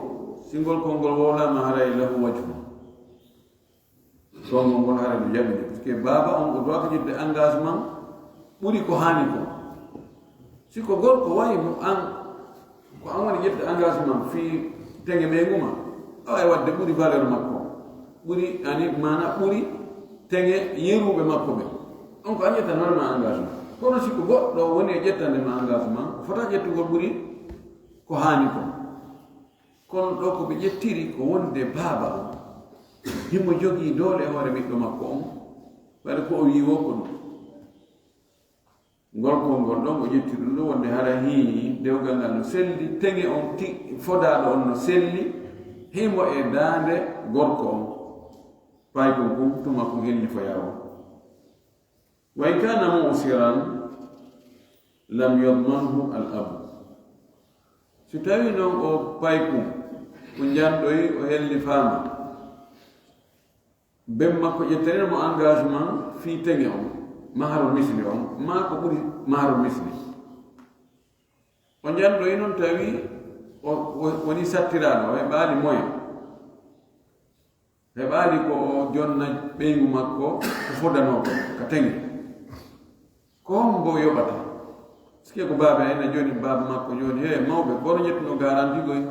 si ngol konngol wowlaama, haray lahu wajhu. Tongol ngol hara no jaɓi nde, parce que baaba on o doaka ƴettude engagement ɓuri ko haani ko. Si ko gorko wayi mo an, ko an woni ƴettude engagement fii tenge ɓeyngu ma, a wawi wadde ɓuri valeur makko, ɓuri ani mana ɓuri tenge yeruɓe makko ɓe. On ko an ƴetta normal engagement. Kono si ko goɗɗo woni e ƴettande ma engagement, o fota ƴettugol ɓuri ko haani ko. Kono ɗo ko ɓe ƴettiri ko wonde baaba on himo jogii doole e hoore ɓiɗɗo makko on, waɗi ko o wii wo ko ɗum. Ngol konngol ɗon o ƴetti ɗum ɗo wonde hara hii dewgal ngal no selli, tenge on ti fodaaɗo on no selli, himo e daande gorko on. Paykun kun tuma kun helli fo yaawo. Wa in kana musiran lam yadmanhu al abu. Si tawi non o paykun ko njanɗoyi o helli faama, ben makko ƴettanino mo engagement fii tenge on, maharul misli on, maa ko ɓuri maharul misli. O njanɗoyi non tawi o, o, woni sattiraaɗo, o heɓaali moyen. Heɓaali ko o jonna ɓeyngu makko ko fodanoo ka tenge. Ko hombo yoɓata? Sike ko baaba ena joni, baaba makko joni, he mawɓe, boro ƴettuno garanti koy,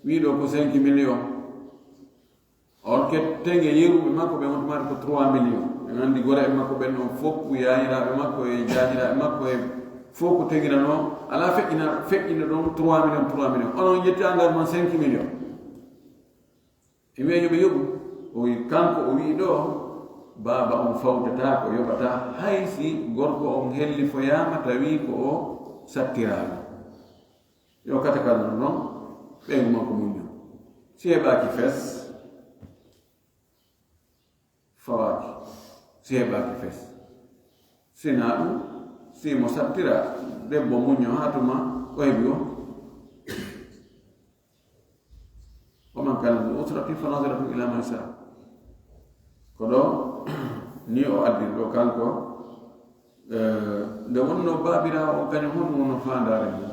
wiiɗo ko cinq millions. Or que tenge yeruɓe makko ɓe on tumata ko trois millions. En andi gore e makko ɓen on fof, yaayiraaɓe makko e jaajiraaɓe makko e fof ko tengiranoo. Alaa feƴƴina, feƴƴina ɗon trois millions, trois millions. Onon ƴetti engagement cinq millions. E wiya yo ɓe yoɓu. O wi, kanko o wi ɗo, baaba on fawtataa ko yoɓataa, hay si gorko on helli foyaama tawi ko o sattiraama. Yo kata kala non, non, ɓeyngu makko muñño. Si heɓaaki fes, fawaaki. Si heɓaaki fes. Sinaa ɗum, si mo sattira, debbo muñño haa tuma o heɓi o. Wa man kana zu usratin fa naziratun ila maysara. Ko ɗo ni o addi ɗo kanko, eh, nde wonno baabiraawo on kañum honno wonno faandaare mum?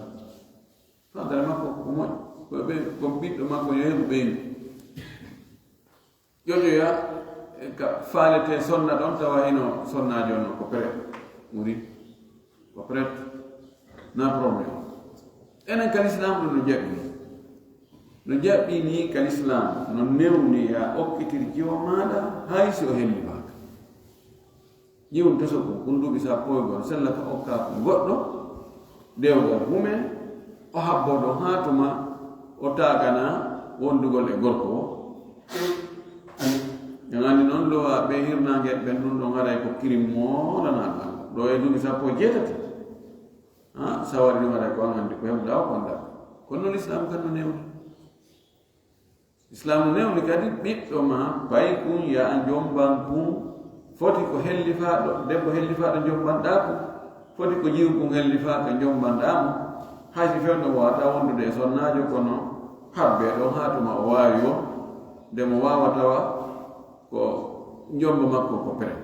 Faandaare makko ko moƴƴo, ko ɓe, ko ɓiɗɗo makko yo heɓu ɓeyngu. Ƴoƴoya, eh, ka faalete sonna ɗon tawa hino sonnaajo on ko prêt, muri. Ko prêt, na problème. Enen ka l'islam ɗum no jaɓɓi. No jaɓɓi ni ka l'islam, no newni ya okkitir jiwo maaɗa, hay si o helli baaka. Jiwun toso ko, kun duuɓi sappo e go'o, sella ka okka ko goɗɗo, dewgal hume, o habbo ɗon haa tuma, o taagana wondugol e gorko o. En andi noon lowa ɓe hirnaange ɓen ɗum ɗon haray ko kirim moolanaa ɗum. Ɗo e duuɓi sappo e jeetati. Ha, sawari ɗum haray ko an andi ko heɓuɗa o konda. Kono noon l'islam kan no newni. Islam newni kadi ɓiɗɗo ma, paykun ya jomban kun, foti ko hellifaaɗo, debbo hellifaaɗo jombanɗaa kun, foti ko jiwun kun hellifaaka jombanɗaa mo. Hay si fewndo wata wondude e sonnaajo, kono habbe ɗo haa tuma o waawi o, nde mo waawa tawa ko jombo makko ko pere.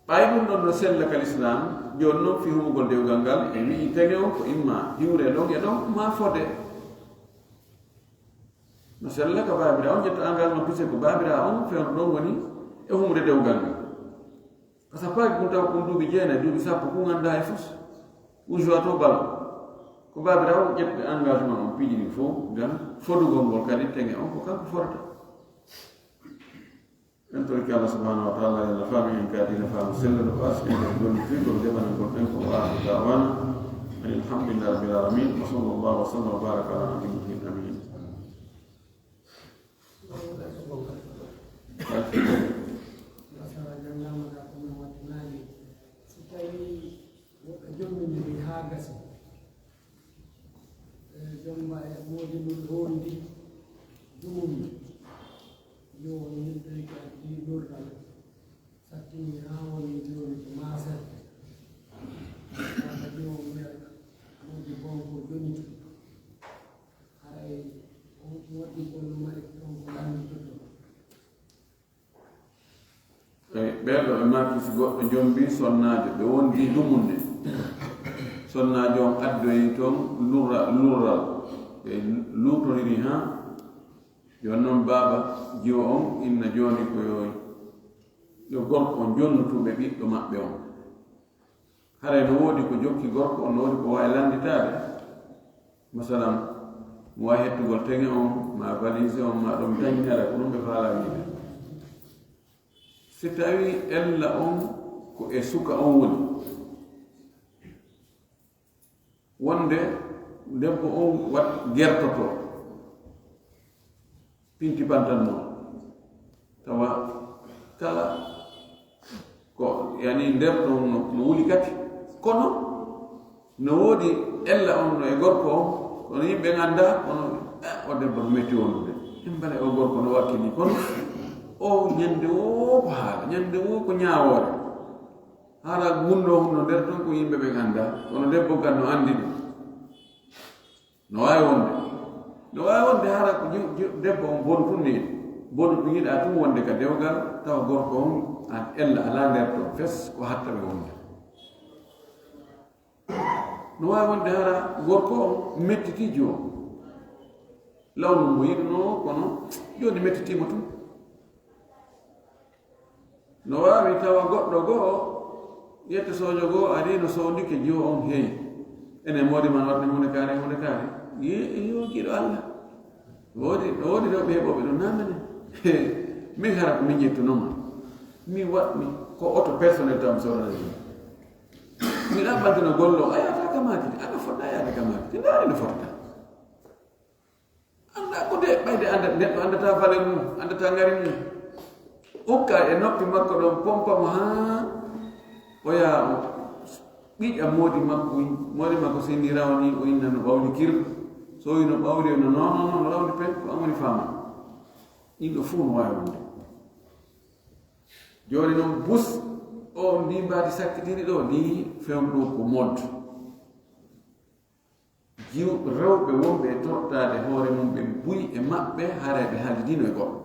Ɓay ɗum ɗon no sella ka l'islam, jooni noon fii humugol dewgal ngal, e wi'i tege on ko imma hiwre ɗon e ɗon, maa fode. No sella ka baabira on ƴetta engagement, puisque ko baabira on fewndo ɗon woni e humre dewgal ngal. Ka sappo e kun taw kun duuɓi jeenayi, duuɓi sappo kun anndaa e fus. Kun joua to ballon. Ko baabira on ƴettude engagement on piiji ɗin fof, ngam fodugol ngol kadi tege on ko kanko fodata. En torike Allah subhanahu wa ta'ala, yo Allah faami en kadi no faamu selluɗo, o askino en gollirgol deɓanagol ɓen ko. Wa akhiru da'wana anil hamdulillahi rabbil alamin. Wa sallallahu wa sallam wa baraka ala nabiyyihi amin. Masala janngaama ka ko min wattinaali. So tawii woɓɓe jommindiri haa gasi, e jomba e moodi mum hondi dumum, yo on yiltoy ka di lorral, sattini haa woni jooni ko maasere. Wata di on wiya moodi bonko joni. Haray on ko waɗi bonno mari on ko lannditoto. Eyi, ɓeeɗo e maaki, si goɗɗo jombii sonnaajo, ɓe wondi dumunde. Sonnaajo on addoyi toon lurra-, lurral. Ɓe luutoniri haa Jooni noon baaba jiwo on inna jooni ko yo, yo gorko on jonnutuɓe ɓiɗɗo maɓɓe on. Haray no woodi ko jokki gorko on, no woodi ko waawi lannditaade. Masalan, mo waawi hettugol teŋe on, ma valise on, ma ɗum dañnere, ko ɗum ɓe faalaa wiide. Si tawii ella on ko e suka on woni, wonde debbo on wat gertoto, pinti pantan noon, tawa kala ko yani nder ɗon no, no wuli kadi. Kono no woodi ella on no e gorko on, kono yimɓe ngannda, kono, eh, o debbo no metti wondude. Imbale o gorko no wakkili, kono o ñande woo ko haala, ñande woo ko ñaawoore. Hara gunndo hunno nder ɗon ko yimɓe ɓe ngannda, kono debbo kan no anndi ɗum. No waawi wonde. No waawi wonde hara ko ju-, ju-, debbo on bonu tun ni. Bonu ɗum yiɗa tun wonde ka dewgal, tawa gorko on an ella alaa nder ton fes ko hatta ɓe wonde. No waawi wonde hara gorko on mettiti jo. Lawnu mo yiɗunoo, kono jooni mettitiima tun. No waawi tawa goɗɗo goo, yetta soojo goo ari no sowndike jiwo on, hey, enen moodi man waɗde huunde kaari, huunde kaari. Yi-, yo giɗo Allah. No woodi, no woodi rewɓe heɓooɓe ɗum, namene. Min hara ko min ƴettuno ma. Mi waɗmi ko oto personnel tan mi soodana ɗum. Mi ɗaɓɓantino gollo, a yahata ka maaki de, a ɗo fotɗa yaade ka maaki de, ndaari no fotata. Annda ko de, ɓayde annda, neɗɗo anndata valeur mum, anndata ngari mum. Ukka e noppi makko ɗon, pompa mo haa o yaha o ɓiƴa moodi makko, moodi makko sinndira o ni, o inna no ɓawli kir. So o wi no ɓawli, o no non, non, non, rawndi pen, ko an woni faama. Ɗin ɗo fof no waawi wonde. Jooni noon bus o ndi mbaadi sakkitiri ɗo, ndi fewndo ko mode. Jiw rewɓe wonɓe e tortaade hoore mum ɓe buy e maɓɓe, haray ɓe haalidino e goɗɗo.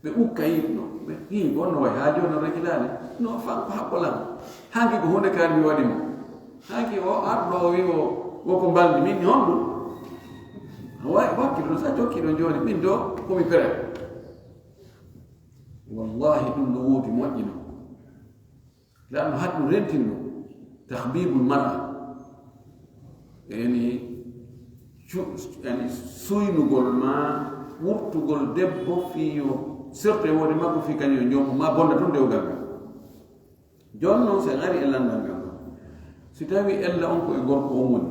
Ɓe ukka yiɗno, ɓe hii wonno way haa jooni o regilaani. No fan ko haɓɓo lan. Hanki ko huunde kaari mi waɗi mo. Hanki o arɗo o wi o, wo ko mbalmi min ni honɗum? Wawi wakkilo sa jokki ɗon jooni min do ko mi pere. Wallahi ɗum no woodi moƴƴino. Laɗno haɗ ɗum rentinno. Tahbibul mar'a. Yani, cu-, yani, suynugol ma, wurtugol debbo fii yo, surtout e wonde makko fii kañum yo ñoom ma bonda tun dewgal ngal. Jooni noon, so en ari e lanndal ngal, si tawii ella on ko e gorko on woni,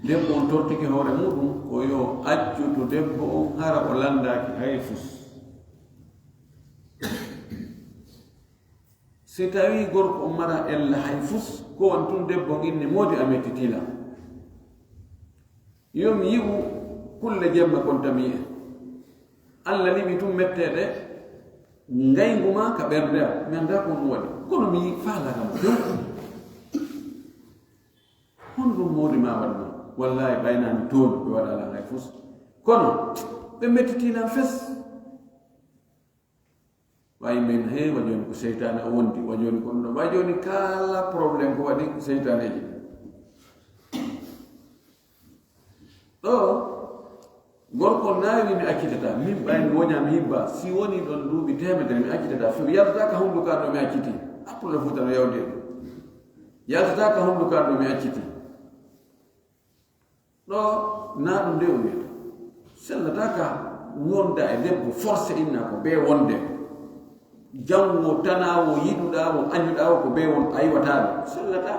debbo on tortike hoore muɗum, ko yo accu to debbo on, hara o lanndaaki hay fus. Si tawii gorko on mara ella hay fus, ko on tun debbo on inni, moodi a mettitii lan. Yo mi yi'u kulle jemma kon tami en. Alla liɓi tun metteede, ngayngu ma ka ɓernde am. Mi anndaa ko ɗum waɗi. Kono mi faalaaka mo few. Honɗum moodi ma waɗi ma? Wallaahi, ɓay naa mi tooñi, ɓe waɗaa lan hay fus. Kono ɓe mettitii lan fes. Wa yimɓe ina heewi, wa jooni ko seytaane o wondi, wa jooni ko ɗum ɗo, wa jooni kala problème ko waɗi ko seytaaneeji. Ɗo, gorko on naawini mi accitata, min ɓay mi woñaa mi hibba, si woni ɗon duuɓi teemedere mi accitata, few yaltata ka hunnduko an ɗo mi acciti, appule fuuta no yawdi e ɗum. Yaltata ka hunnduko an ɗo mi acciti. Ɗo, naa ɗum nde o wiyata. Sellata ka wonda e debbo forcé inna ko bee wonde. Jango tanaa wo yiɗuɗaa wo añuɗaa wo ko bee won a yiwataa ɗum. Sellata.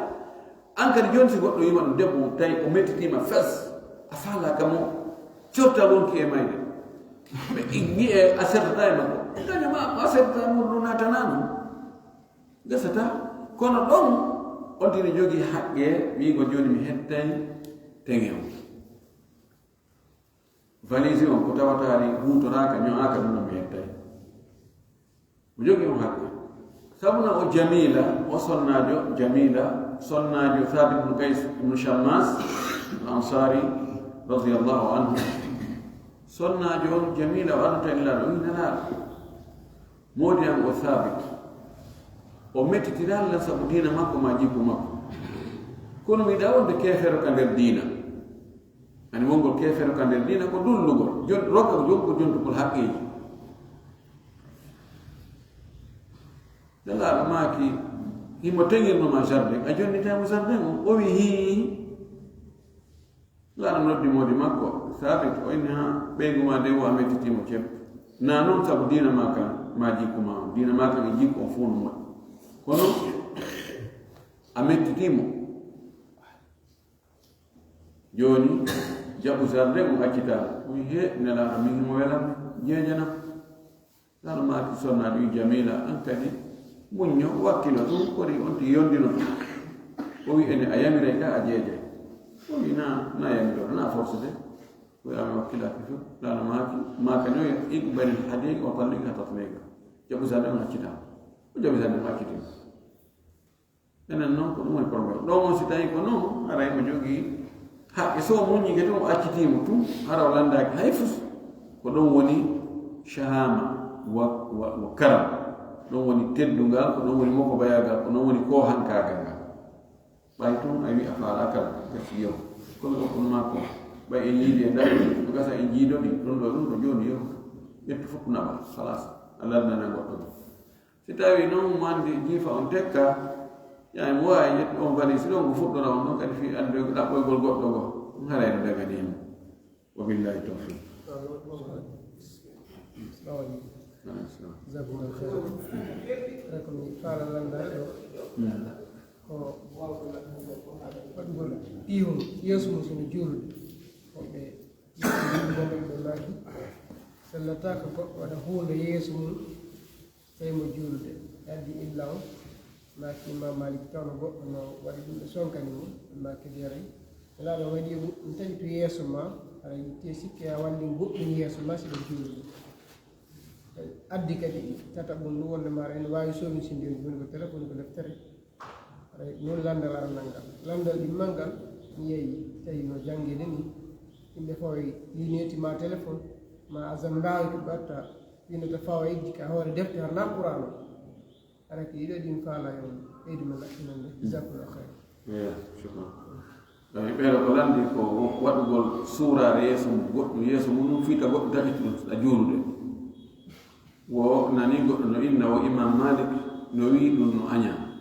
An kadi jooni si goɗɗo yima ɗum debbo tawi o mettitiima fes. A faalaaka mo corta wonki e mayde. Ɓe inni e a sertata e makko. Kañum ma a sertata mo ɗum naatana non. Gasata, kono ɗon on tini jogii haqqe wiigo jooni mi hettay teŋe on. Valise on ko tawataari huutoraaka, ño'aaka ɗum mi hettay. O jogii on haqqe. Sabuna o Jamila, o sonnaajo Jamila, sonnaajo Thabit ibn Qais ibn Shammas al-Ansari radiyallahu anhu. Sonnaajo on Jamila o arata illa ɗo inanaaɗo. Moodi am o Thabit. O mettitiraa lan sabu diina makko maa jikku makko. Kono mi yiɗaa wonde keefeero ka nder diina. Ani wongol keefeero ka nder diina ko dullugol. Jon-, rokka ko jonkol jontugol haqqeeji. Nelaaɗo maaki, himo teŋirnoma jardin, a jonnitaama jardin on? O wi hii. Nelaaɗo noddi moodi makko, Saabit, o inni, haa ɓeyngu maa de wo a mettitii mo cem. Na noon sabu diina maa kan, maa jikku maa on. Diina maa kan e jikku on fof no moƴƴi. Kono a mettitii mo. Jooni, jaɓu jardin on accitaama. O wi, hee, Nelaaɗo, min himo welanmi, jeejanam. Tan maaki sonnaajo wi, Jamila, an kadi muñño, wakkilo ɗum, kori on ti yondino ɗum. O wi, ene a yamiray ka a jeejay. O wi, na, na yamiro, na forcete. O wi, ami wakkilaaki fof. Tan maaki, maaka no, iqbalil hadiya wa talliqha tatliqa. Jaɓu sande on accitaama. O jaɓi sande on accitima. Enen noon ko ɗum woni problème. Ɗo on si tawi ko noon, haray mo jogii haqqe, so muññike tun, o accitii mo tun, hara o lanndaaki hay fus. Ko ɗon woni shahama wa, wa, wa karam. Ɗon woni teddungal, ko ɗon woni mokobayaagal, ko ɗon woni koohankaagal ngal. Ɓay tun a wi'a faala kala, gasi yo. Ko mi okkuno maa ko. Ɓay en yiidi e ndaɗi, ko gasa en jiidodi, ɗum ɗo, ɗum ɗo jooni yo. Ƴettu fof naɓa, halas. A lannana goɗɗo ɗum. Si tawii noon mo anndi jiifa on tekka, yaa mo waawi ƴettu on valise ɗon, ko fuɗɗora on ɗon kadi fii addoy-, ɗaɓɓoygol goɗɗo ngo, haray no daganii mo. Wa billahi tawfiq. Assalamu alaikum. Alaikum salam. Jazakumullahu khairan. Kala ko mi faala lanndal ɗo, mm, ko waɗugol ɓiyum yeeso mum sino juulude. Ko ɓe, ɓe maaki, sellataako goɗɗo waɗa huunde yeeso mum, tawi mo juulude. Ɓe addi illa on, maaki Imam Malik, tawno goɗɗo no waɗi ɗum, ɓe sonkani mo, ɓe maaki kadi haray. Nelaaɗo waɗi e goɗɗum taƴi to yeeso ma, haray itte sikke a wallin goɗɗum yeeso ma si ɗo juulude. Addi kadi tataɓum ndu wonde ma haray no waawi soomi sindirde, woni ko téléphone, ko deftere. Haray noon lanndal aranal ngal. Lanndal ɗimmal ngal, mi yehi, tawi no janngeede ni, yimɓe fawa e lineeti ma téléphone, ma agenda, ko ɓe watta, windata fawa e ka hoore defte, har na Qur'an o. Haray ko ɗiɗo ɗin faala yo on ɓeydu men laɓɓinande. Jazakumullahu khairan. Eeyo, shukran. Eeyo, ɓeeɗo ko lanndi ko waɗugol suuraare yeeso mum, goɗɗum yeeso mum, ɗum fiita goɗɗum taƴi ɗum a juulude. Wo nani goɗɗo no inna wo Imam Malik no wi'i ɗum no añaa.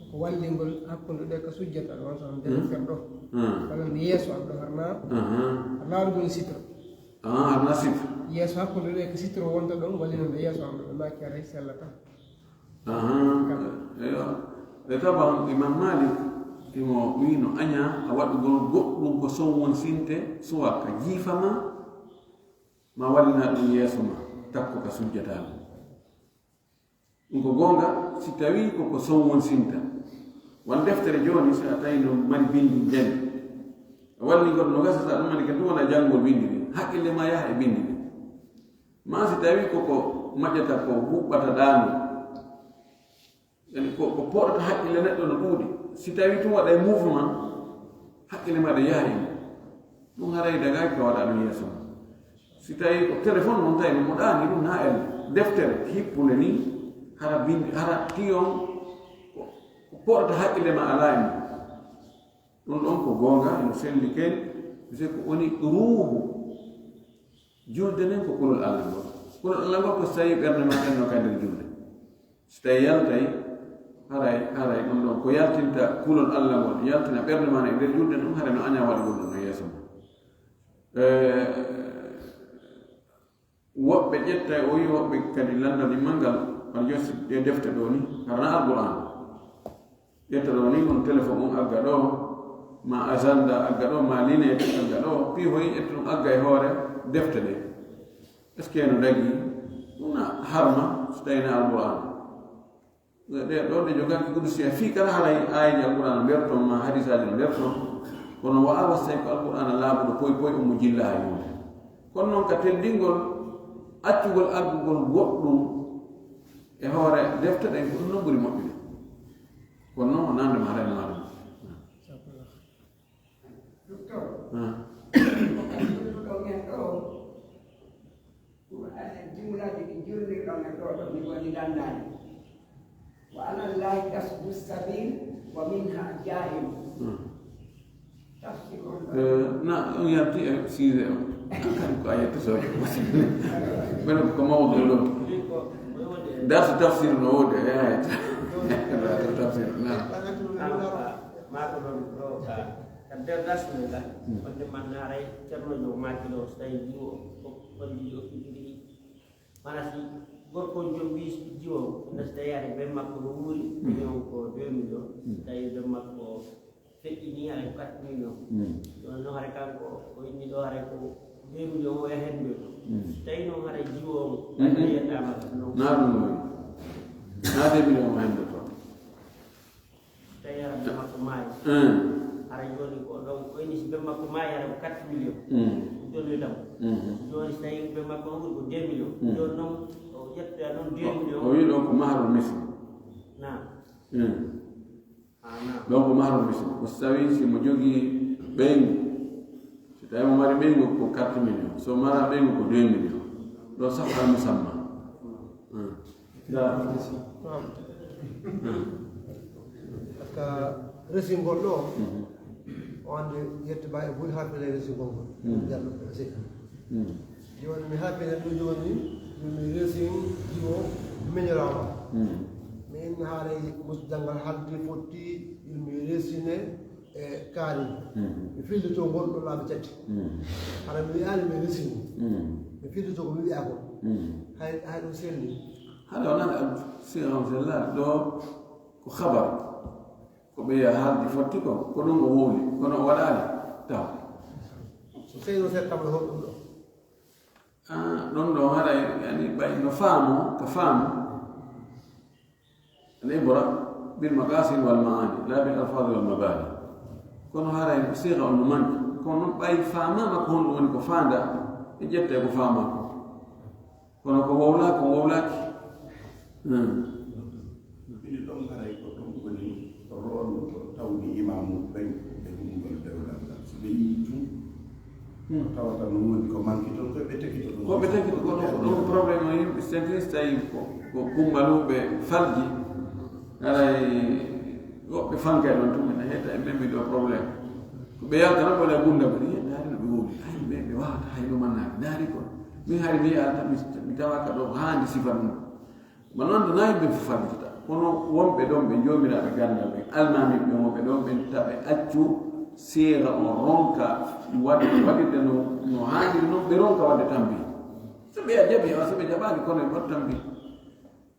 Ko wallingol hakkunde ɗe ko sujjata ɗon tan, hmm, nder fen ɗo. Hmm. Walla nde yeeso am ɗo harna. Aha. Harna ɗum woni sitro. Ah, harna sitro. Yeeso hakkunde ɗe ko sitro wonta ɗon, wallino nde yeeso am ɗo, ɓe maaki haray sellata. Aha. Eyo. E taban Imam Malik, imo wi'i no añaa a waɗugol goɗɗum ko son won sinte, suwa ka jiifa ma, ma wallina ɗum yeeso ma, takko ka sujjata ɗum. Ɗum ko goonga, si tawii ko ko son won sinta. Wan deftere jooni, si a tawi no mari binndi jani. A walli goɗɗo no gasa, sa ɗum mani ken ɗum wona janngol binndi ɗin. Haqqille ma yaha e binndi ɗin. Ma si tawii ko ko maƴƴata ko huɓɓata ɗaano. Yani ko, ko pooɗata haqqille neɗɗo no ɗuuɗi. Si tawii tun waɗa e mouvement, haqqille ma ɗe yaha e mum. Ɗum haray dagaaki ka waɗa ɗum yeeso mum. Si tawii ko téléphone noon tawi mo ɗaani ɗum na e deftere hippunde ni, hara bindi, hara tiyon ko, ko pooɗata haqqille ma alaa e mum. Ɗum ɗon ko goonga, no selli ken, parce que ko woni ruuhu julde nden ko kulol Allah ngol. Kulol Allah ngol ko si tawii ɓernde ma ɓenno ka nder julde. Si tawii yaltay, haray, haray ɗum ɗon ko yaltinta kulol Allah ngol, yaltina ɓernde ma e nder julde nden, haray no añaa waɗugol ɗum no yeeso mum. Eh, woɓɓe ƴettay, o wi'i woɓɓe kadi lanndani manngal, wano jooni si ɗe defte ɗoo ni, hara na Alqur'aan. Ƴetta ɗoo ni, on téléphone on agga ɗoo, ma agenda agga ɗoo, ma lunette agga ɗoo, pihoyi ƴetta ɗum agga e hoore defte ɗe. Est-ce que no dagii? Ɗum na harma, so tawii na Alqur'aan. Ɗe, ɗe ɗoo ɗe jogaaki kudusiya fii kala haray aayeeji Alqur'aana nder ton, ma hadiisaaji no nder ton. Kono wa'aa wasay ko Alqur'aana laaɓuɗo poy poy, on mo jillaa e huunde. Kono noon ka teddingol, accugol aggugol goɗɗum e hoore defte ɗen, ko ɗum noon ɓuri moƴƴude. Kono noon o nande ma haray no haɗum. Docteur, ah, ko julluɗon en ɗo, Qur'an en jumlaaji ɗi julnirɗon en ɗo, ɗo mi woni landaani. Wa ala Allahi qasdu sabil wa minha ja'ir. Hmm. Eh, na on yalti e sujet o. Kan ko a yetta so. Meno ko mawɗo ɗo. Darsu tafsir no wode e ayat. Darsu tafsir na. Maako ɗon ɗo ka ka nder darsu men ka. Wonde man haray Ceerno Joom maaki ɗo so tawi jiwo o holli o fijiri. Mana si gorko on jom ɓi jiwo on, nde so tawi ari ben makko no wuuri, million ko deux millions, so tawi ben makko feƴƴini ari quatre millions. Ɗon noon haray kanko o inni ɗo haray ko deux millions o yahen ɗo. So tawi noon haray jiwo on, ɓayde yeddama ɗon. Na ɗum woni. Na deux millions o hende toon. Tawi hara ben makko maayi. Hara jooni ko ɗon ko ini si ben makko maayi hara ko quatre millions. Ɗum jonnidam. Jooni si tawi ben makko on ko deux millions. Jooni noon o ƴettoya noon deux millions. O wi ɗon ko mahrul misli. Na. Ɗon ko mahrul misli. Ko so tawi si mo jogii ɓeyngu. Si tawi mo mari ɓeyngu ko quatre millions. So mara ɓeyngu ko deux millions. Ɗo sahha musamma. Ka resingol ɗo o ande yettoba e buy ha fele resingol ngol. Jallo sey. Joni mi ha fele ɗum joni mi resin jiwo miñorama. Mi inna haare mus janngal haldi fotti mi resine e kaari. Mi fillito ngol ɗo laabi tati. Hara mi wi'ani mi resini. Mi fillito ko mi wi'a ko. Hay hay ɗum selli. Hade o nana siram sella ɗo ko habar. Ko ɓeya haaldi fotti ko ko ɗum o wowli kono o waɗaali taw. So seyno settama hol ɗum ɗo. Ɗon ɗo haray yani ɓay no faamo ka faamo. Al ibra bil maqasid wal maani la bil alfad wal mabani. Kono haray siga on no manki kono ɓay faamama ko honɗum woni ko faanda. E ƴette ko faama ko. Kono ko wowla ko wowlaki. Mbiɗi ɗon haray ko ɗum woni roondugo tawdi imamu ɓen e ɗumgol dewgal ngal so ɓe yii tun ko tawata no woni ko manki ton koye ɓe tekito ɗum. Ko ɓe tekito ko ɗum ko ɗum problème o yimɓe sentis tawi ko ko kummaluɓe falji. Haray woɓɓe fankay ɗon tun ene heeta e memmi ɗo problème. Ko ɓe yaltana ɓola gunda ko ɗi daari no ɓe wowli hay ɓe ɓe wawata hay no mannaɓe daari ko. Min hari mi yalta mi tawaka ɗo haandi sifa ɗum. Kono noon nde nayi ɓe fof fallitata kono wonɓe ɗon ɓe joomiraaɓe ganndal ɓen almaamiiɓe ɓen wonɓe ɗon ɓen taɓe accu seera on ronka waɗde waɗirde no no haaniri noon ɓe ronka waɗde tambi so ɓe a jaɓi awa so ɓe jaɓaali kono e mbaɗ tambi.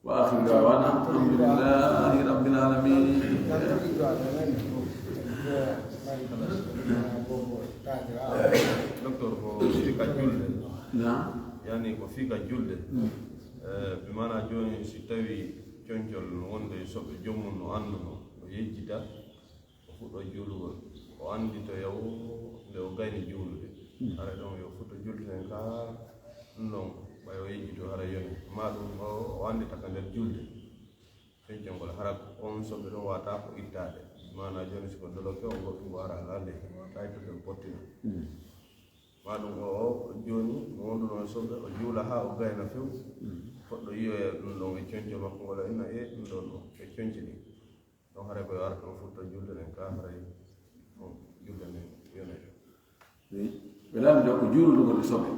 Wa akhiru dawana alhamdulillahi rabbil alamin. Docteur ko fika julde. Na. Yani ko fika julde. Bi maana jooni si tawi concol wonde e soɓe joom mum no annduno o yejjita o fuɗɗo juulugol o annditoya o nde o gayni juulude. Hara ɗon yo fuɗɗo julde nden ka ɗum ɗon ɓay o yejjito hara yoni ma ɗum o anndita ka nder julde. Feccol ngol hara on soɓe ɗon wata ko ittaade. Maana jooni si ko doloke on goɗɗum ko hara alaa nde kaytude pottina. Ma ɗum o o jooni mo wonduno e soɓe o juula haa o gayna few. Foɗɗo yiyoya ɗum ɗon e coñco makko ngol o inna e ɗum ɗon ɗon e coñci ɗi. Ɗon haray ko yo arta o fuɗɗo julde nden ka haray on julde nden yonete. Ɓe lanndo ko juuldugo e soɓe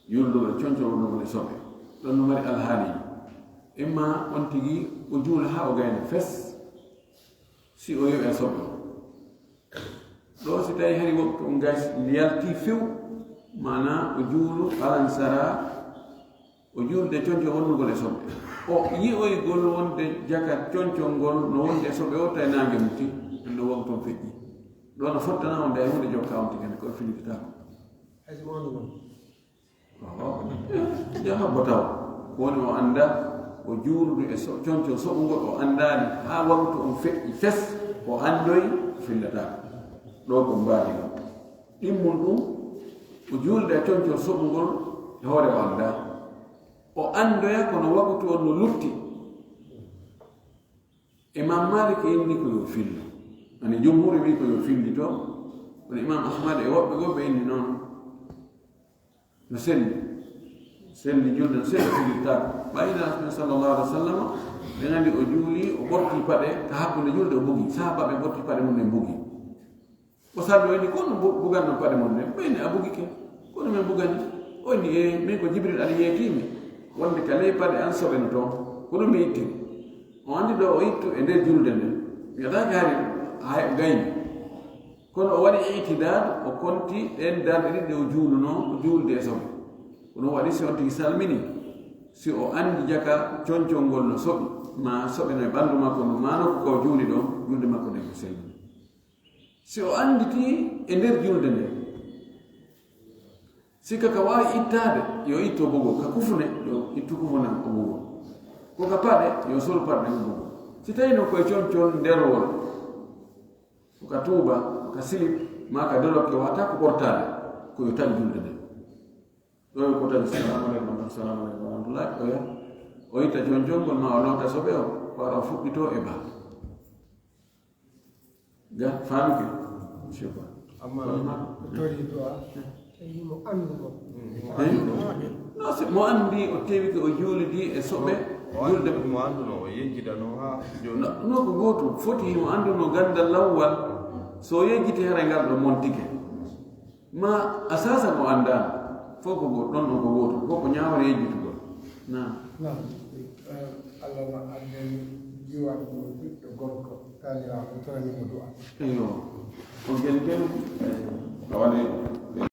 juuldugo e coñco wondugo e soɓe. Ɗon no mari alhaaliiji. Imma on tigi o juula haa o gayna fes si o yowi e soɓe o. Ɗo si tawi hari waktu on gasi yalti few mana o juulu alansara o juulde coñco wonnugol e soɓe o yi'oygol wonde jaka coñcol ngol no wonde e soɓe o tawi naange muti en no waktu on feƴƴi. Ɗo no fottana on day hunde jokka on tigi hande koye filititako. Haysi mo andu non. Yaha bo taw ko woni o annda o juulude e coñcol soɓungol o anndaali haa waktu on feƴƴi fes o anndoy fillataako. Ɗo ko mbaadi ɗon ɗimmun ɗum o juulde e coñcol soɓungol e hoore o annda o anndoya kono waktu on no lutti. Imam Malik inni ko yo fillu ani jumhuri wi ko yo fillito. Kono imam Ahmad e woɓɓe goo ɓe inni noon. No selli selli julde no selli fillitaako ɓayna rasulu sallallahu alaihi wasallam. Ɓe nganndi o juuli o ɓorti paɗe ka hakkunde julde o bugi sahabaɓe ɓorti paɗe mum en bugi. O salmi, o inni, "Ko honno bu-, buganno paɗe mon ɗen?" Ɓe inni, "A bugike?" "Ko honno men bugani?" O inni, "E, min ko Jibril Amin yeetimi wonde ka ley paɗe an soɓe no toon. Ko ɗum mi ittiri." O anndi ɗo o ittu e nder julde nden. Mi adaaki hari hay o gayni. Kono o waɗi itidaad, o konti ɗen darɗe ɗiɗi ɗe o juulunoo, o juulde e soɓe. Kono o waɗi si on tigi salmini, si o anndi jaka concol ngol no soɓi, ma soɓe no e ɓanndu makko ndu, ma nokku ko o juuli ɗon, julde makko nden ko selli. Si o annditi e nder julde nden, si ka ka waawi ittaade, yo ittu o bugoo. Ka kufune, yo ittu kufune o bugoo. Ko ka paɗe, yo solu paɗe ɗen o bugoo. Si tawii non ko e concol nderwol, ko ka tuuba, ko ka silip, maa ka dolokke, wata ko ɓortaade, ko yo taƴu julde nden. Ɗo yo ko tawi, "Salamu aleykum, salamu aleykum wa rahmatullahi," o yaha. O itta concol ngol maa o loota soɓe o, wara o fuɗɗitoo e ba. Ga, faamike? Amma kono ma, tori du'a, tawi mo annduno. Eh? No, si mo anndi, o tewike, o juulidi e soɓe, mo julde. Mo annduno, o yejjitano haa jooni. No, no ko gootum, foti himo annduno ganndal lawwal. So o yejjiti, haray ngal ɗo montike. Ma a saasan o anndaano. Fof ko go-, ɗon ɗon ko gootum, fof ko ñaawre yejjitugol. Naam. Naam. Eh, Allah no addani jiwan mo ɓiɗɗo gorko, taaniraaɗo, torani mo du'a. Eyyo. O gel gel, eh, a waɗi